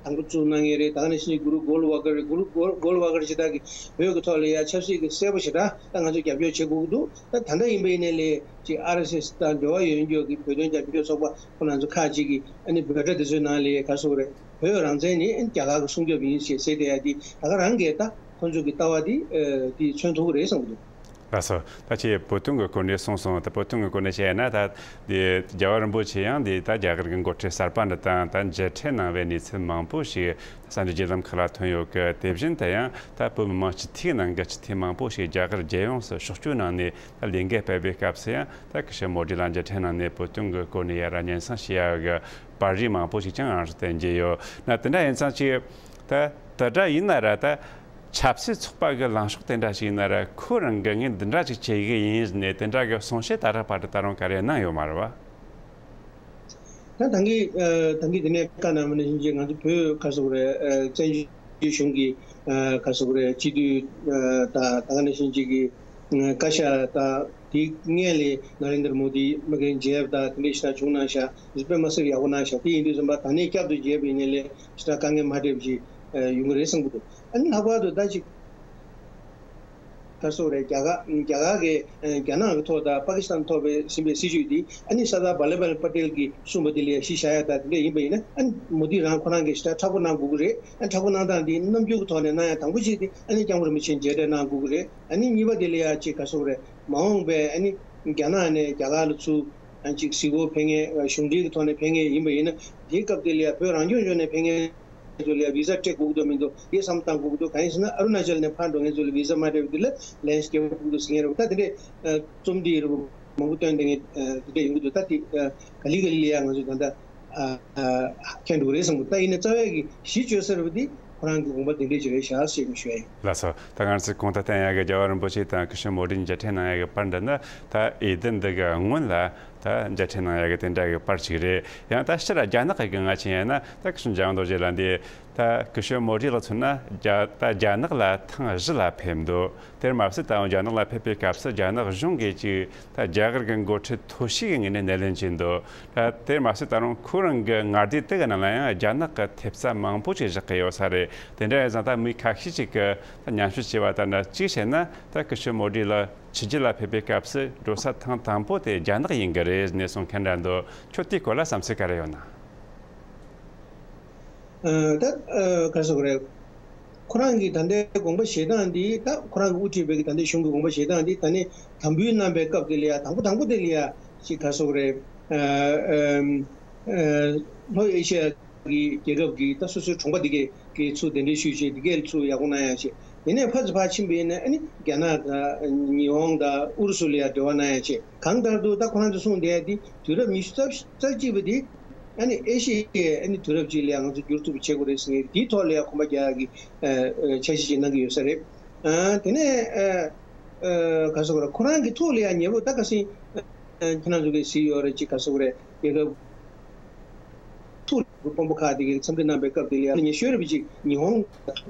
དང་པོ་བཙུགས་གནང་མཁན་རེད། ད་ག་ནང་བཞིན་གུ་རུ་གོལ་ཝ་ཀར་རེད། གུ་རུ་གོལ་གོལ་ཝ་ཀར་ཅིག་ད་གི་བོད་ཀྱི་ཐོག་ལ་ཡ་ཆབ་སྲིད་ཀྱི་གསལ་པོ་ཞེ་དྲག་ད་ང་ཚོས་རྒྱབ་སྐྱོར་བྱེད་དགོས་ཀྱི་འདུག། ད་ད་ལྟ་ཡིན་པ་ཡིན་ནའི་ལས་ཅིག་ཨར་ཨེས་ཨེས་དང་འབྲེལ་བ་ཡོད་མཁན་གྱི་བོད་དོན་རྒྱབ་སྐྱོར་ཚོགས་པ་ཁོ་རང་ཚོ་ཁག་ཅིག་གིས་ཨ་ནི་འབོད་སྒྲ་དེ་ཚོའི་ནང་ལ་ག་སོགས་རེད། བོད་རང་བཙན་ནི་ཨ་ནི་རྒྱ་གར་གྱི་སྲུང་སྐྱོབ་ཡིན་ཞེས་ཟེར་བསྡད་ཡ་དེ་ད་ག་རང་གིས་ད་ཁོ་ཚོ་གི་ལྟ་བ་དེ་ཨ་དེ་མཚོན་ཐུབ་ཀྱི་རེད་བསམ་གྱི་འདུག། ལགས་སོ། ད་ཁྱེད་བོད་དོན་གྱི་སྐོར་ནས་གསུངས་སོང་། ད་བོད་དོན་གྱི་སྐོར་ནས་བཤད་ན། ད་འདི་རྒྱལ་བ་རིན་པོ་ཆེ་ཡང་འདི་ད་རྒྱ་གར་གྱི་འགོ་ཁྲིད་གསར་པ་འདི་དང་ད་མཇལ་འཕྲད་གནང་བའི་གནས་ཚུལ་མང་པོ་ཞིག་གསར་འགྱུར་བརྒྱུད་ལམ་ཁག་ལ་ཐོན་ཡོད་གི། དེ་བཞིན་དུ་ཡང་ད་བོད་མི་མང་སྤྱི་འཐུས་ནང་གི་སྤྱི་འཐུས་མང་པོ་ཞིག་རྒྱ་གར་རྒྱལ་ཡོངས་སུ་ཕྱོགས་བསྐྱོད་གནང་ནས་ད་ལས་འགུལ་སྤེལ་བའི་སྐབས་སུ་ཡང་ད་སྐུ་ཞབས་མོ་དི་ལ་མཇལ་འཕྲད་གནང་ནས་བོད་དོན་གྱི་སྐོར་ནས་ཡ་ར་སྙན་སེང་ཞུ་ཡ་གི་པར་རིས་མང་པོ་ཞིག་ཀྱང་རང་སོར་བསྟན་གྱི་ཡོད། ན་དེ་འདྲ་ཡིན་ཙང་ཅིག་ད་དེ་འདྲ་ཡིན་ན་ར་ད་ཆབ་སྲིད་ཚོགས་པ་གི་ལངས་ཕྱོགས་དེ་འདྲ་ཞིག་ཡིན་ན་ར། ཁོ་རང་གི་ངས་འདི་འདྲ་ཅིག་བྱེད་གི་ཡིན་ནས་དེ་འདྲ་གི་གསུང་བཤད་ད་རག་བར་དུ་ད་རུང་ག་རེ་གནང་ཡོད་མ་རེད་བ། ད་ད་གིན་ཨ་ད་གིན་དེ་ནས་བཀའ་གནང་བ་ནང་བཞིན་གྱི་ང་ཚོ་བོད་ག་སོག་རེད། ཨ་བཙན་བྱོལ་གཞུང་གི་ཨ་ག་སོག་རེད། སྤྱི་འཐུས་ཨ་ད་ད་ག་ནང་བཞིན་གྱི་གི་ཨ་བཀའ་ཤག་ད་དེའི་སྔོན་ལ་ནཱ་རེན་དར་མོ་དི་མ་གིན་མཇལ་ད་དེ་འདྲ་ཞིག་ད་བྱུང་གནང་ཤག་དཔེ་མ་སྲིད་ཡག་པོ་གནང་ཤག་དེ་ཡིན་དུས་ཙམ་པ་ད་ནས་བསྐྱར་དུ་མཇལ་བའི་ཉིན་ལས་ཞེ་དྲག་དཀའ་ངལ་མ་འཕྲད་པ་ཞིག་ཨ་ཡོང་གི་རེད་བསམ་གྱི་འདུག་ཨ་ནི་ལྷག་པར་དུ་ད་ཅིག་ག་སོག་རེད། རྒྱ་གར་རྒྱ་གར་གྱི་ཨ་རྒྱ་ནག་གི་ཐོག་དང་པ་ཀི་སི་ཐན་ཐོག་བའི་ཟིན་པའི་སྲིད་བྱུས་འདི་ཨ་ནི་ས་དར་བྷ་ལ་བྷ་ལ་པ་ཏེལ་གྱིས་གསུངས་པ་འདི་ལ་གཞི་བཞག་ཡ་ད་དེ་འདྲ་ཡིན་པ་ཡིན་ན། ཨ་ནི་མོ་དི་རང་ཁོ་རང་གིས་ཞེ་དྲག་མཁྲེགས་པོ་གནང་དགོས་ཀྱི་རེད། ཨ་མཁྲེགས་པོ་གནང་སྟངས་འདི་རྣམ་འགྱུར་གྱི་ཐོག་ནས་གནང་ཡ་དང་པོ་གཅིག་དེ་ཨ་ནི་སྐྱབས་མགོན་རིན་པོ་ཆེ་མཇལ་འཕྲད་གནང་དགོས་ཀྱི་རེད། ཨ་ནི་གཉིས་པ་དེ་ལ་ཡ་ཅིག་ག་སོག་རེད། མ་འོངས་པའི་ཨ་ནི་རྒྱ་ནག་ནས་རྒྱ་གར་ལ་ཚུར་ཨ་ཅིག་གཟིགས་སྐོར་ཕེབས་མཁན། གཞུང་འབྲེལ་གྱི་ཐོག་ནས་ཕེབས་མཁན་ཡིན་པ་ཡིན་ན། དེའི་སྐབས་དེ་ལ་ཡ་བོད་རང་སྐྱོང་ལྗོངས་ནས་ཕེབས་མཁན་ཚོ་ལ་ཡ་བི་ཟ་སྤྲད་དགོས་ཀྱི་འདུག་མི་འདུག་དེ་བསམ་བཏང་དགོས་ཀྱི་འདུག་གང་ཡིན་ཟེར་ན་ཨ་རུ་ན་ཅལ་ནས་ཕར་འགྲོ་མཁན་ཚོ་ལ་བི་ཟ་མ་སྤྲད་པ་དེ་ལ་ལན་སྐྱེལ་དགོས་ཀྱི་འདུག་ཟེར་མཁན་རེད་པ། ད་དེ་འདྲས་ཨ་རྩོམ་འདི་རུ་མང་པོ་བཏོན་བསྡད་མཁན་ཨ་དེ་འདྲས་ཡོང་གི་འདུག་ད་དེ་ཨ་ག་ལེ་ག་ལེ་ལ་ཡ་ང་ཚོས་ད་ལྟ་ཨ་ཨ་མཁྱེན་འགྲོ་གི་རེད་བསམ་གྱི་འདུག་ད་ཡིན་ན་རྩ་བའི་གི་གཞི་བཅོལ་ས་རེད་པ་འདི་ཁོ་རང་གི་དགོངས་པ་དེ་འདྲས་ཅིག་རེད་ཤག་ཞེས་ཞུ་ཡ་ཡིན། ལགས་སོ། ད་ང་ཚོས་གོང་དུ་བསྟན་ཡ་གི་རྒྱལ་བ་རིན་པོ་ཆེ་དང་སྐུ་ཞབས་མོ་དི་མཇལ་འཕྲད་གནང་ཡ་གི་པར་འདི་ནི་ད་འོས་བསྡུ་འདི་གི་སྔོན་ལ་ད་མཇལ་འཕྲད་གནང་ཡ་གི་དེ་འདྲ་གི་པར་ཅིག་རེད། ཡང་ད་སྤྱིར་རྒྱ་ནག་གི་ང་ཆེ་ཡིན་ན་ད་སྐུ་ཞབས་འཇམ་དབྱངས་རྡོ་རྗེ་ལགས་འདི་ད་སྐུ་ཞབས་མོ་དི་ལ་མཚོན་ན་རྒྱ་ད་རྒྱ་ནག་ལ་ཐེངས་བཞི་ལ་ཕེབས་འདུག་དེར་མ་ཟད་ད་རྒྱ་ནག་ལ་ཕེབས་པའི་སྐབས་སུ་རྒྱ་ནག་གཞུང་གིས་ཅིག་ད་རྒྱ་གར་གྱི་འགོ་ཁྲིད་ཐོར་ཞིག་གི་ངོས་ནས་སྣེ་ལེན་བྱས་འདུག་ད་དེར་མ་ཟད་ད་རུང་ཁོ་རང་གི་མངའ་སྡེ་དེ་གི་ནང་ལ་ཡང་རྒྱ་ནག་གི་ཐེབས་རྩ་མང་པོ་ཞིག་བཞག་གི་ཡོད་ས་རེད། དེ་འདྲ་ཡིན་ཙང་ད་མི་ཁ་ཤས་ཤིག་གིས་ད་མཉམ་ཞུགས་བྱས་པ་ལྟར་ན། གཅིག་བྱས་ན་ད་སྐུ་ཞབས་མོ་དི་ལགས་ཕྱི་རྒྱལ་ལ་ཕེབས་པའི་སྐབས་སུ་འགྲོ་ས་ཐེངས་དང་པོ་དེ་རྒྱ་ནག་ཡིན་གྱི་རེད་ཟེར་ནས་གསུང་མཁན་འདྲ་འདུག་ཁྱོད་དེའི་སྐོར་ལ་བསམ་ཚུལ་ག་རེ་ཡོད་ན། ཨ་ད་ཨ་ག་རེ་ཟེར་དགོས་རེད། ཁོ་རང་གི་ད་ལྟའི་དགོངས་པ་བཞེས་སྟངས་འདི། ད་ཁོ་རང་གིས་དབུ་ཁྲིད་པའི་གི་ད་ལྟའི་གཞུང་གི་དགོངས་པ་བཞེས་སྟངས་འདི་ད་ནི་དམ་འབུལ་གནང་བའི་སྐབས་དེ་ལ་ཡ་དང་པོ་དང་པོ་དེ་ལ་ཡ་ཅིག་ག་རེ་ཟེར་དགོས་རེད། ཨ་ཨ་ཨ་ལྷོ་ཨེ་ཤི་ཡ་གི་རྒྱལ་ཁབ་ཀྱི་ད་སོ་སོའི་གྲོང་པ་འདི་གའི་གི་ཚུར་གདན་འདྲེན་ཞུས་བྱས། འདི་གའི་ཚུར་ཡག་པོ་གནང་ཡ་བྱས། དེ་ནས་ཕར་ཚུར་ཕར་ཕྱིན་པ་ཡིན་ན་ཨ་ནི་རྒྱ་ནག་དང་ཉི་ཧོང་དང་ཨུ་རུ་སུ་ལ་ཡ་འབྲེལ་བ་གནང་ཡ་བྱས། གང་ལྟར་དུ་ད་ཁོ་རང་ཚོས་གསུངས་བསྡད་ཡ་འདི་དུས་རབས་ཉི་ཤུ་རྩ་རྩ་གཅིག་པ་འདི་ཨ་ནི་ཨེ་ཤི་ཡའི་ཨ་ནི་དུས་རབས་ཅིག་ལ་ཡ་ང་ཚོ་འགྱུར་ཐུབ་པ་བྱེད་དགོས་རེད་ཟེར་མཁན་འདིའི་ཐོག་ལ་ཡ་གོམ་པ་རྒྱག་ཡ་གི་ཨ་ཨ་འཆར་གཞི་ཅིག་གནང་གི་ཡོད་ས་རེད། ཨ་དེ་ནས་ཨ་ཨ་ག་རེ་ཟེར་དགོས་རེད། ཁོ་རང་གི་ཐུགས་ལ་ཡ་ཉེ་པོ་ད་ཁ་སང་ཨ་ཁྱེད་རང་ཚོ་གིས་གཟིགས་ཡོད་རེད། ཅིག་ག་རེ་ཟེར་དགོས་རེད། རྒྱལ་ཁབ་ཐུགས་དཔོན་པོ་ཁག་དེ་གའི་འཚམས་འདྲི་གནང་པའི་སྐབས་དེ་ལ་ཡ་ཉེ་ཤོས་རེད་པ་ཅིག་ཉི་ཧོང་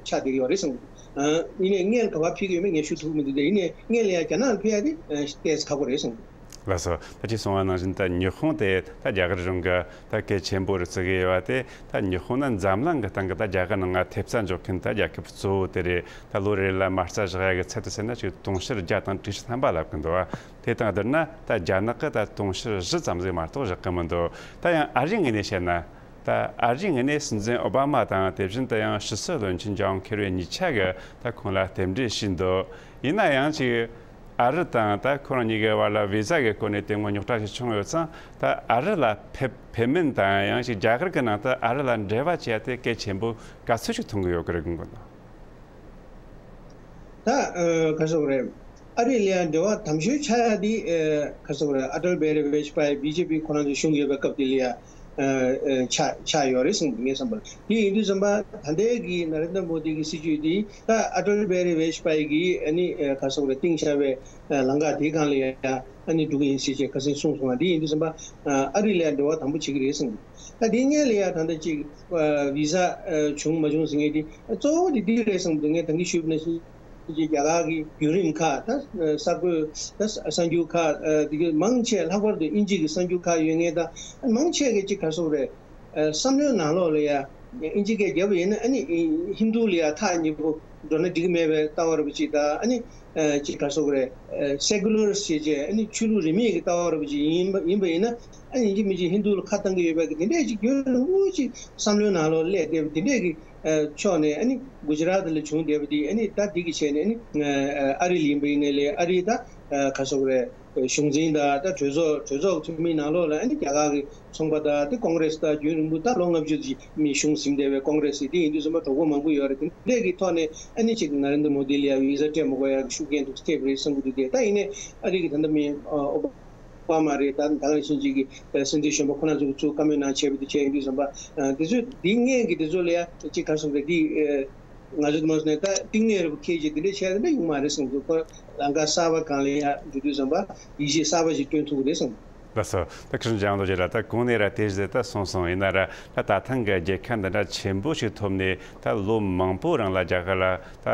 ཆགས་བསྡད་ཀྱི་ཡོད་རེད་བསམ་གྱི་འདུག་ཨ་ཡིན་ནའི་སྔོན་ག་པར་ཕེབས་ཀྱི་ཡོད་མེད་ངས་ཞུ་ཐུབ་ཀྱི་མི་འདུག་དེ་ཡིན་ནའི་སྔོན་ལ་ཡ་རྒྱ་ནག་ལ་ཕེབས་ཡ་དེ་ཨ་ཏོག་ཙམ་ཁག་པོ་རེད་བསམ་གྱི་འདུག་ལགས་སོ། ད་ཅི་གསུངས་པ་ནང་བཞིན་ད་ཉི་ཧོང་དེ་ད་རྒྱ་གར་གཞུང་གི་ད་གལ་ཆེན་པོ་རུ་བརྩི་གི་ཡོད་པ་དེ། ད་ཉི་ཧོང་ནི་འཛམ་གླིང་གི་སྟེང་གི་ད་རྒྱ་གར་ནང་ང་ཐེབས་རྩ་འཇོག་མཁན་ད་རྒྱལ་ཁབ་གཙོ་བོ་དེ་རེད། ད་ལོ་རེ་ལ་མ་རྩ་བཞག་ཡ་གི་ཚད་དུ་ཟེར་ན་ཅིག་དུང་ཕྱུར་བརྒྱ་དང་དྲུག་ཅུ་ཐམ་པ་ལབ་གི་འདུག་བ། དེ་དང་བསྡུར་ན་ད་རྒྱ་ནག་གི་ད་དུང་ཕྱུར་བཞི་ཙམ་ཟིག་མ་གཏོགས་བཞག་གི་མི་འདུག་ད་ཡང་ཨ་རིའི་ངོས་ནས་བཤད་ན། ད་ཨ་རིའི་ངོས་ནས་སྲིད་འཛིན་ཨོ་བྷ་མ་དང་དེ་བཞིན་དུ་ཡང་ཕྱི་སྲིད་བློན་ཆེན་ཇོན་ཁེ་རི་གཉིས་ཆ་གིས་ད་ཁོང་ལ་རྟེན་འབྲེལ་ཞུས་འདུག་ཡིན་ན་ཡང་ཅིག་ཨ་རི་དང་ད་ཁོ་རང་གཉིས་ཀའི་བར་ལ་བི་ཟ་གི་སྐོར་ནས་དེ་སྔོན་རྙོག་དྲ་ཞིག་བྱུང་ཡོད་ཙང་། ད་ཨ་རི་ལ་ཕེབས་ཕེབས་མིན་དང་། ཡང་ཅིག་རྒྱ་གར་གྱི་ནང་དུ་ཨ་རི་ལ་འབྲེལ་བ་བྱེད་ཡ་དེ་གལ་ཆེན་པོ་ག་ཚོད་ཅིག་མཐོང་གི་ཡོད་ཀྱི་རེད་དགོངས་གི་འདུག་ད་ཨ་ག་རེ་ཟེར་དགོས་རེད། ཨ་རི་ལ་ཡ་འབྲེལ་བ་དམ་ཤོས་ཆགས་ཡ་དེ་ཨ་ག་རེ་ཟེར་དགོས་རེད། ཨ་ཏལ་བྷི་ཧ་རི་བྷེ་ཇ་པ་ཡི་བི་ཇེ་པི་ཁོ་རང་ཚོའི་གཞུང་ཡོད་པའི་སྐབས་དེ་ལ་ཡ་ཨ་ཨ་ཆགས་ཆགས་ཡོད་རེད་བསམ་གྱི་འདུག་ངའི་བསམ་པར། དེ་ཡིན་དུས་ཙམ་པ་ད་ལྟའི་གི་ན་རེན་དྲ་མོ་དི་གི་སྲིད་བྱུས་དེ་ད་ཨ་ཏལ་བྷི་ཧ་རི་བྷེ་ཇ་པ་ཡི་གིས་ཨ་ནི་ཨ་ག་རེ་ཟེར་དགོས་རེད། བཏིང་བཞག་པའི་ཨ་ལམ་ཁ་དེའི་སྒང་ལ་ཡ་ཨ་ནི་འགྲོ་གི་ཡིན་ཟེར་བྱས་ཁ་སང་གསུངས་སོང་བ། དེ་ཡིན་དུས་ཙམ་པ་ཨ་ཨ་རི་ལ་ཡ་འབྲེལ་བ་དམ་པོ་བྱེད་ཀྱི་རེད་བསམ་གྱི་འདུག་ད་དེའི་སྔོན་ལ་ཡ་ད་ལྟ་ཅིག་ཨ་བི་ཟ་ཨ་བྱུང་མ་བྱུང་ཟེར་མཁན་དེ་གཙོ་བོ་དེ་འདི་རེད་བསམ་གྱི་འདུག་ངས་ད་གིན་ཞུས་པ་ནང་བཞིན་གྱི་རྒྱ་གར་གྱི་བརྒྱུད་རིམ་ཁག་ད་གསར་འགོད་ད་གསར་འགྱུར་ཁག་ཨ་དེ་གའི་མང་ཆེ་ལྷག་པར་དུ་དབྱིན་ཇི་གི་གསར་འགྱུར་ཁག་ཡོད་མཁན་དང་། མང་ཆེ་གིས་ཅིག་ག་རེ་ཟེར་དགོས་རེད། ཨ་བསམ་བློའི་ནང་ལོགས་ལ་ཡ་དབྱིན་ཇི་སྐད་བརྒྱབ་པ་ཡིན་ན་ཨ་ནི་ཧིན་རྡུ་ལ་ཡ་ཐག་ཉེ་པོ་འགྲོ་ན་འགྲིག་གི་མེད་པའི་ལྟ་བ་རེད་པ་ཅིག་དང་། ཨ་ནི་ཨ་ཅིག་ག་རེ་ཟེར་དགོས་རེད། ཨ་སེ་ཀུ་ལར་ཟེར་བྱས་ཨ་ནི་ཆོས་ལུགས་རིས་མེད་ཀྱི་ལྟ་བ་རེད་པ་ཅིག་ཡིན་པ་ཡིན་པ་ཡིན་ན། ཨ་ནི་ཡིན་གཅིག་མིན་གཅིག་ཧིན་རྡུ་ལ་ཁ་བཏང་གི་ཡོད་པའི་གི་དེ་འདྲས་ཅིག་ཡོད་ན་དངོས་ཅིག་བསམ་བློའི་ནང་ལོགས་སླེབས་བསྡད་པ་དེ་འདྲས་ཀྱི་ ཕྱོགས་ནས་ཨ་ནི་གུ་ཇི་རཱཏ་ལ་བྱུང་བསྡད་པ་དེ་ཨ་ནི་ད་འདི་གི་ཆེད་ནས་ཨ་ནི་ཨ་རི་ལ་ཡིན་པ་ཡིན་ནའི་ལས་ཨ་རིའི་ད་ག་སོག་རེད། གཞུང་འཛིན་དང་ད་གྲོས་ཚོགས་གྲོས་ཚོགས་འཐུས་མིའི་ནང་ལོགས་ལ་ཨ་ནི་རྒྱ་གར་གྱི་ཚོང་པ་དང་དེ་ཀོང་རེ་སི་དང་རྒྱུན་རིང་པོ་ད་ལོ་ལྔ་བཅུ་ཙམ་མི་གཞུང་ཟིན་བསྡད་པའི་ཀོང་རེ་སི་དེ་ཡིན་དུས་ཙམ་པ་གྲོགས་པོ་མང་པོ་ཡོད་རེད། དེ་འདྲས་ཀྱི་ཐོག་ནས་ཨ་ནི་ཅིག་ན་རེན་དྲ་མོ་དི་ལ་ཡ་བི་ཟ་སྤྲད་མ་དགོས་ཡ་གི་ཤུགས་རྐྱེན་འདུག་ཐེབས་རེད་བསམ་གྱི་འདུག་དེ་ད་ཡིན་ནའི་ཨ་རི་གི་ད་ལྟ་མི་ཨོ་པ་མ་རེད། ད་ད་ག་ནང་བཞིན་ཅིག་གི་སྲིད་འཛིན་གཞོན་པ་ཁོ་ན་ཚོ་ཚུར་བཀའ་མོལ་གནང་བྱས་པ་དེ་བྱས་ཡིན་དུས་ཙམ་པ་དེ་ཚོས་འདི་སྔོན་གྱི་དེ་ཚོ་ལ་ཡ་ཅིག་ག་རེ་ཟེར་དགོས་རེད། འདི་ང་ཚོ་མ་ཟེར་ནས་ད་གཏིང་ནས་རེ་བ་ཁེལ་གྱི་དེ་འདྲ་བྱས་དེ་འདྲ་ཡོང་མ་རེད་བསམ་གྱི་འདུག་ཁོ་ལམ་ཁ་གསར་པ་སྒང་ལ་ཡ་འགྲོ་དུས་ཙམ་པ་ཡིད་ཆེས་གསར་པ་ཞིག་བསྐྲུན་ཐུབ་ཀྱི་རེད་བསམ་གྱི་འདུག་ལགས་སོ། ད་ཁྲིམས་ལྗང་རྡོ་རྗེ་ལགས་ད་གོང་ནས་ར་དེ་བཞིན་ད་གསུངས་སོང་། ཡིན་ན་ར་ད་ད་ཐེངས་ཀྱི་རྒྱལ་ཁ་འདི་འདྲ་ཆེན་པོ་ཞིག་ཐོབ་ནས་ད་ལོ་མང་པོ་རིང་ལ་རྒྱ་གར་ལ་ད་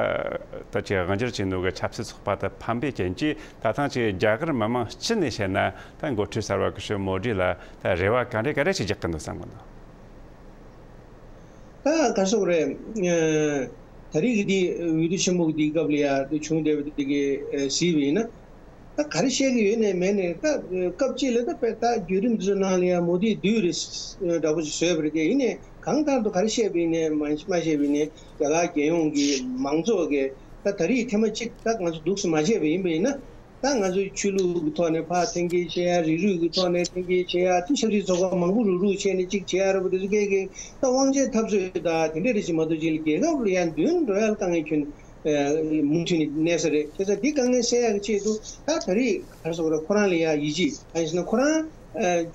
ད་ཅིག་དབང་སྒྱུར་བྱས་ནོ་གི་ཆབ་སྲིད་ཚོགས་པ་དེ་ཕམ་པའི་རྐྱེན་གྱིས་ད་ཐེངས་ཀྱི་རྒྱ་གར་མི་མང་སྤྱི་ནས་བཤད་ན་ད་འགོ་ཁྲིད་གསར་པ་སྐུ་ཞབས་མོ་ཌི་ལ་ད་རེ་བ་ག་འདྲ་ག་འདྲ་ཞིག་རྒྱག་གི་འདུག་བསམ་གི་འདུག་ད་ག་རེ་ཟེར་དགོས་རེད། ད་རེས་ཀྱི་འདི་འོས་བསྡུ་ཆེན་མོ་གི་འདིའི་སྐབས་ལ་ཡ་འདི་བྱུང་བསྡད་པ་འདི་གི་གཟིགས་པ་ཡིན་ན། ད་ག་རེ་བཤད་ཀྱི་ཡོད་ནས་མེད་ནས་ད་སྐབས་གཅིག་ལ་ད་དཔེ་ད་བརྒྱུད་རིམ་འདི་ཚོ་ནང་ལ་ཡང་མོ་དིས་བདུད་རེད་འདྲ་པོ་ཞིག་བཟོས་པ་རེད་དེ། ཡིན་ནས་གང་ལྟར་དུ་ག་རེ་བཤད་པ་ཡིན་ནས་མ་མ་བཤད་པ་ཡིན་ནས་རྒྱ་གར་རྒྱལ་ཡོངས་ཀྱི་མང་ཚོགས་ཀྱིས་ད་ད་རེས་ཐེངས་མ་གཅིག་ད་ང་ཚོ་འདུག་སེ་མ་བྱས་པ་ཡིན་པ་ཡིན་ན། ད་ང་ཚོའི་ཆོས་ལུགས་ཀྱི་ཐོག་ནས་ཕར་འཐེན་འཁྱེར་བྱེད་ཡ། རིགས་རུས་ཀྱི་ཐོག་ནས་འཐེན་འཁྱེར་བྱེད་ཡ། དེ་ཆབ་སྲིད་ཚོགས་པ་མང་པོ་རུག་རུག་བྱས་ནས་གཅིག་བྱེད་ཡ་འདྲ་པོ་དེ་ཚོ་སྐད་ཀྱིས་ད་དབང་ཆའི་འཐབ་རྩོད་དང་དེ་འདྲས་རེ་ཞིག་མ་གཏོགས་ཅིག་ལ་རྒྱལ་ཁབ་ལ་ཡ་མདུན་འགྲོ་ཡ་ལ་དཀའ་ངལ་ཁྱོན་མུ་མཐུད་ནས་གནས་ས་རེད། བྱས་ཙང་འདི་དཀའ་ངལ་སེལ་ཡག་གི་ཆེད་དུ་ད་ད་རེས་ག་རེ་ཟེར་དགོས་རེད། ཁོ་རང་ལ་ཡ་ཡིད་ཆེས། གང་ཡིན་ཟེར་ན་ཁོ་རང་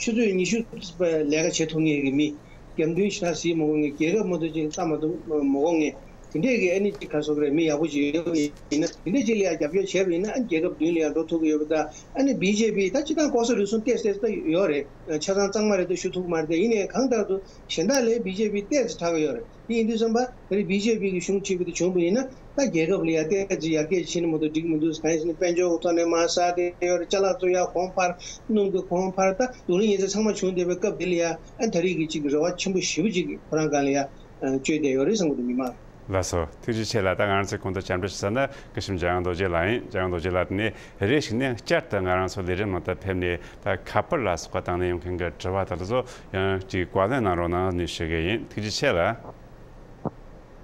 ཆུ་ཚོད་ཉི་ཤུ་ལས་ཀ་བྱེད་ཐུབ་མཁན་གྱི་མི། རྒྱབ་མདུན་ཞེ་དྲག་གཟིགས་མ་དགོས་མཁན། རྒྱལ་ཁབ་མ་གཏོགས་ཅིག་ལ་ལྟ་མ་ཐུབ་མ་དགོས་མཁན། དེ་འདྲས་ཀྱི་ཨ་ནི་ཅིག་ག་རེ་ཟེར་དགོས་རེད། མི་ཡག་པོ་ཅིག་ཡོད་པ་ཡིན་ན་དེ་འདྲས་ཅིག་ལ་ཡ་རྒྱབ་སྐྱོར་བྱས་པ་ཡིན་ན་ཨ་ནི་རྒྱལ་ཁབ་མདུན་ལ་ཡ་འགྲོ་ཐུབ་ཀྱི་ཡོད་པ་དང་། ཨ་ནི་བི་ཇེ་པི་ད་སྤྱིར་བཏང་ལྐོག་ཟ་རུལ་སུངས་ཏོག་ཙམ་ཏོག་ཙམ་ད་ཡོད་རེད། ཆ་ཚང་གཙང་མ་རེད་ད་ཞུ་ཐུབ་ཀྱི་མ་རེད་དེ། ཡིན་ནའི་གང་ལྟར་དུ་གཞན་དག་ལས་བི་ཇེ་པི་ཏོག་ཙམ་དྲག་གི་ཡོད་རེད། དེ་ཡིན་དུས་ཙམ་པ་ད་རེས་བི་ཇེ་པི་གི་གཞུང་ཁྲིད་པ་དེ་བྱུང་བ་ཡིན་ན་ད་རྒྱལ་ཁབ་ལ་ཡ་ཏོག་ཙམ་ཡར་རྒྱས་ཕྱིན་ན་མ་གཏོགས་འགྲིག་མི་འདུག་གང་ཡིན་ཟེར་ན་དཔལ་འབྱོར་གྱི་ཐོག་ནས་མར་ཟག་བསྡད་ཡོད་རེད། ཅ་ལག་བཙོང་ཡ་གོང་འཕར། སྣུམ་གྱི་གོང་འཕར། ད་བགྲོ་གླེང་ཡིན་ཚད་ཚང་མ་བྱུང་བསྡད་པའི་སྐབས་དེ་ལ་ཡ་ཨ་ད་རེས་ཀྱི་ཅིག་རེ་བ་ཆེན་པོ་ཞེ་པོ་ཅིག་ཁོ་རང་སྒང་ལ་ཡ་བཅོལ་བསྡད་ཡོད་རེད་བསམ་གྱི་འདུག་མི་མང་། ལགས་སོ། ཐུགས་རྗེ་ཆེ་ལགས། ད་ང་རང་ཚོའི་གོང་དུ་བཅར་འདྲི་ཞུ་ས་ན་སྐུ་ཞབས་འཇམ་དབྱངས་རྡོ་རྗེ་ལགས་ཡིན། འཇམ་དབྱངས་རྡོ་རྗེ་ལགས་ནས་རེ་ཞིག་ནས་བསྐྱར་དུ་ང་རང་ཚོ་ལས་རིམ་ནང་དུ་ཕེབས་ནས་ད་ཁ་པར་ལ་སོགས་པ་དང་ལེན་ཡོང་མཁན་གྱི་དྲི་བ་དང་དེ་ཚོ་ཡང་ཅིག་བཀའ་ལན་གནང་རོགས་གནང་ནས་ཞུ་གི་ཡིན། ཐུགས་རྗེ་ཆེ་ལགས།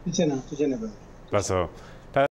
ཐུགས་རྗེ་གནང་། ཐུགས་རྗེ་གནང་། ལགས་སོ།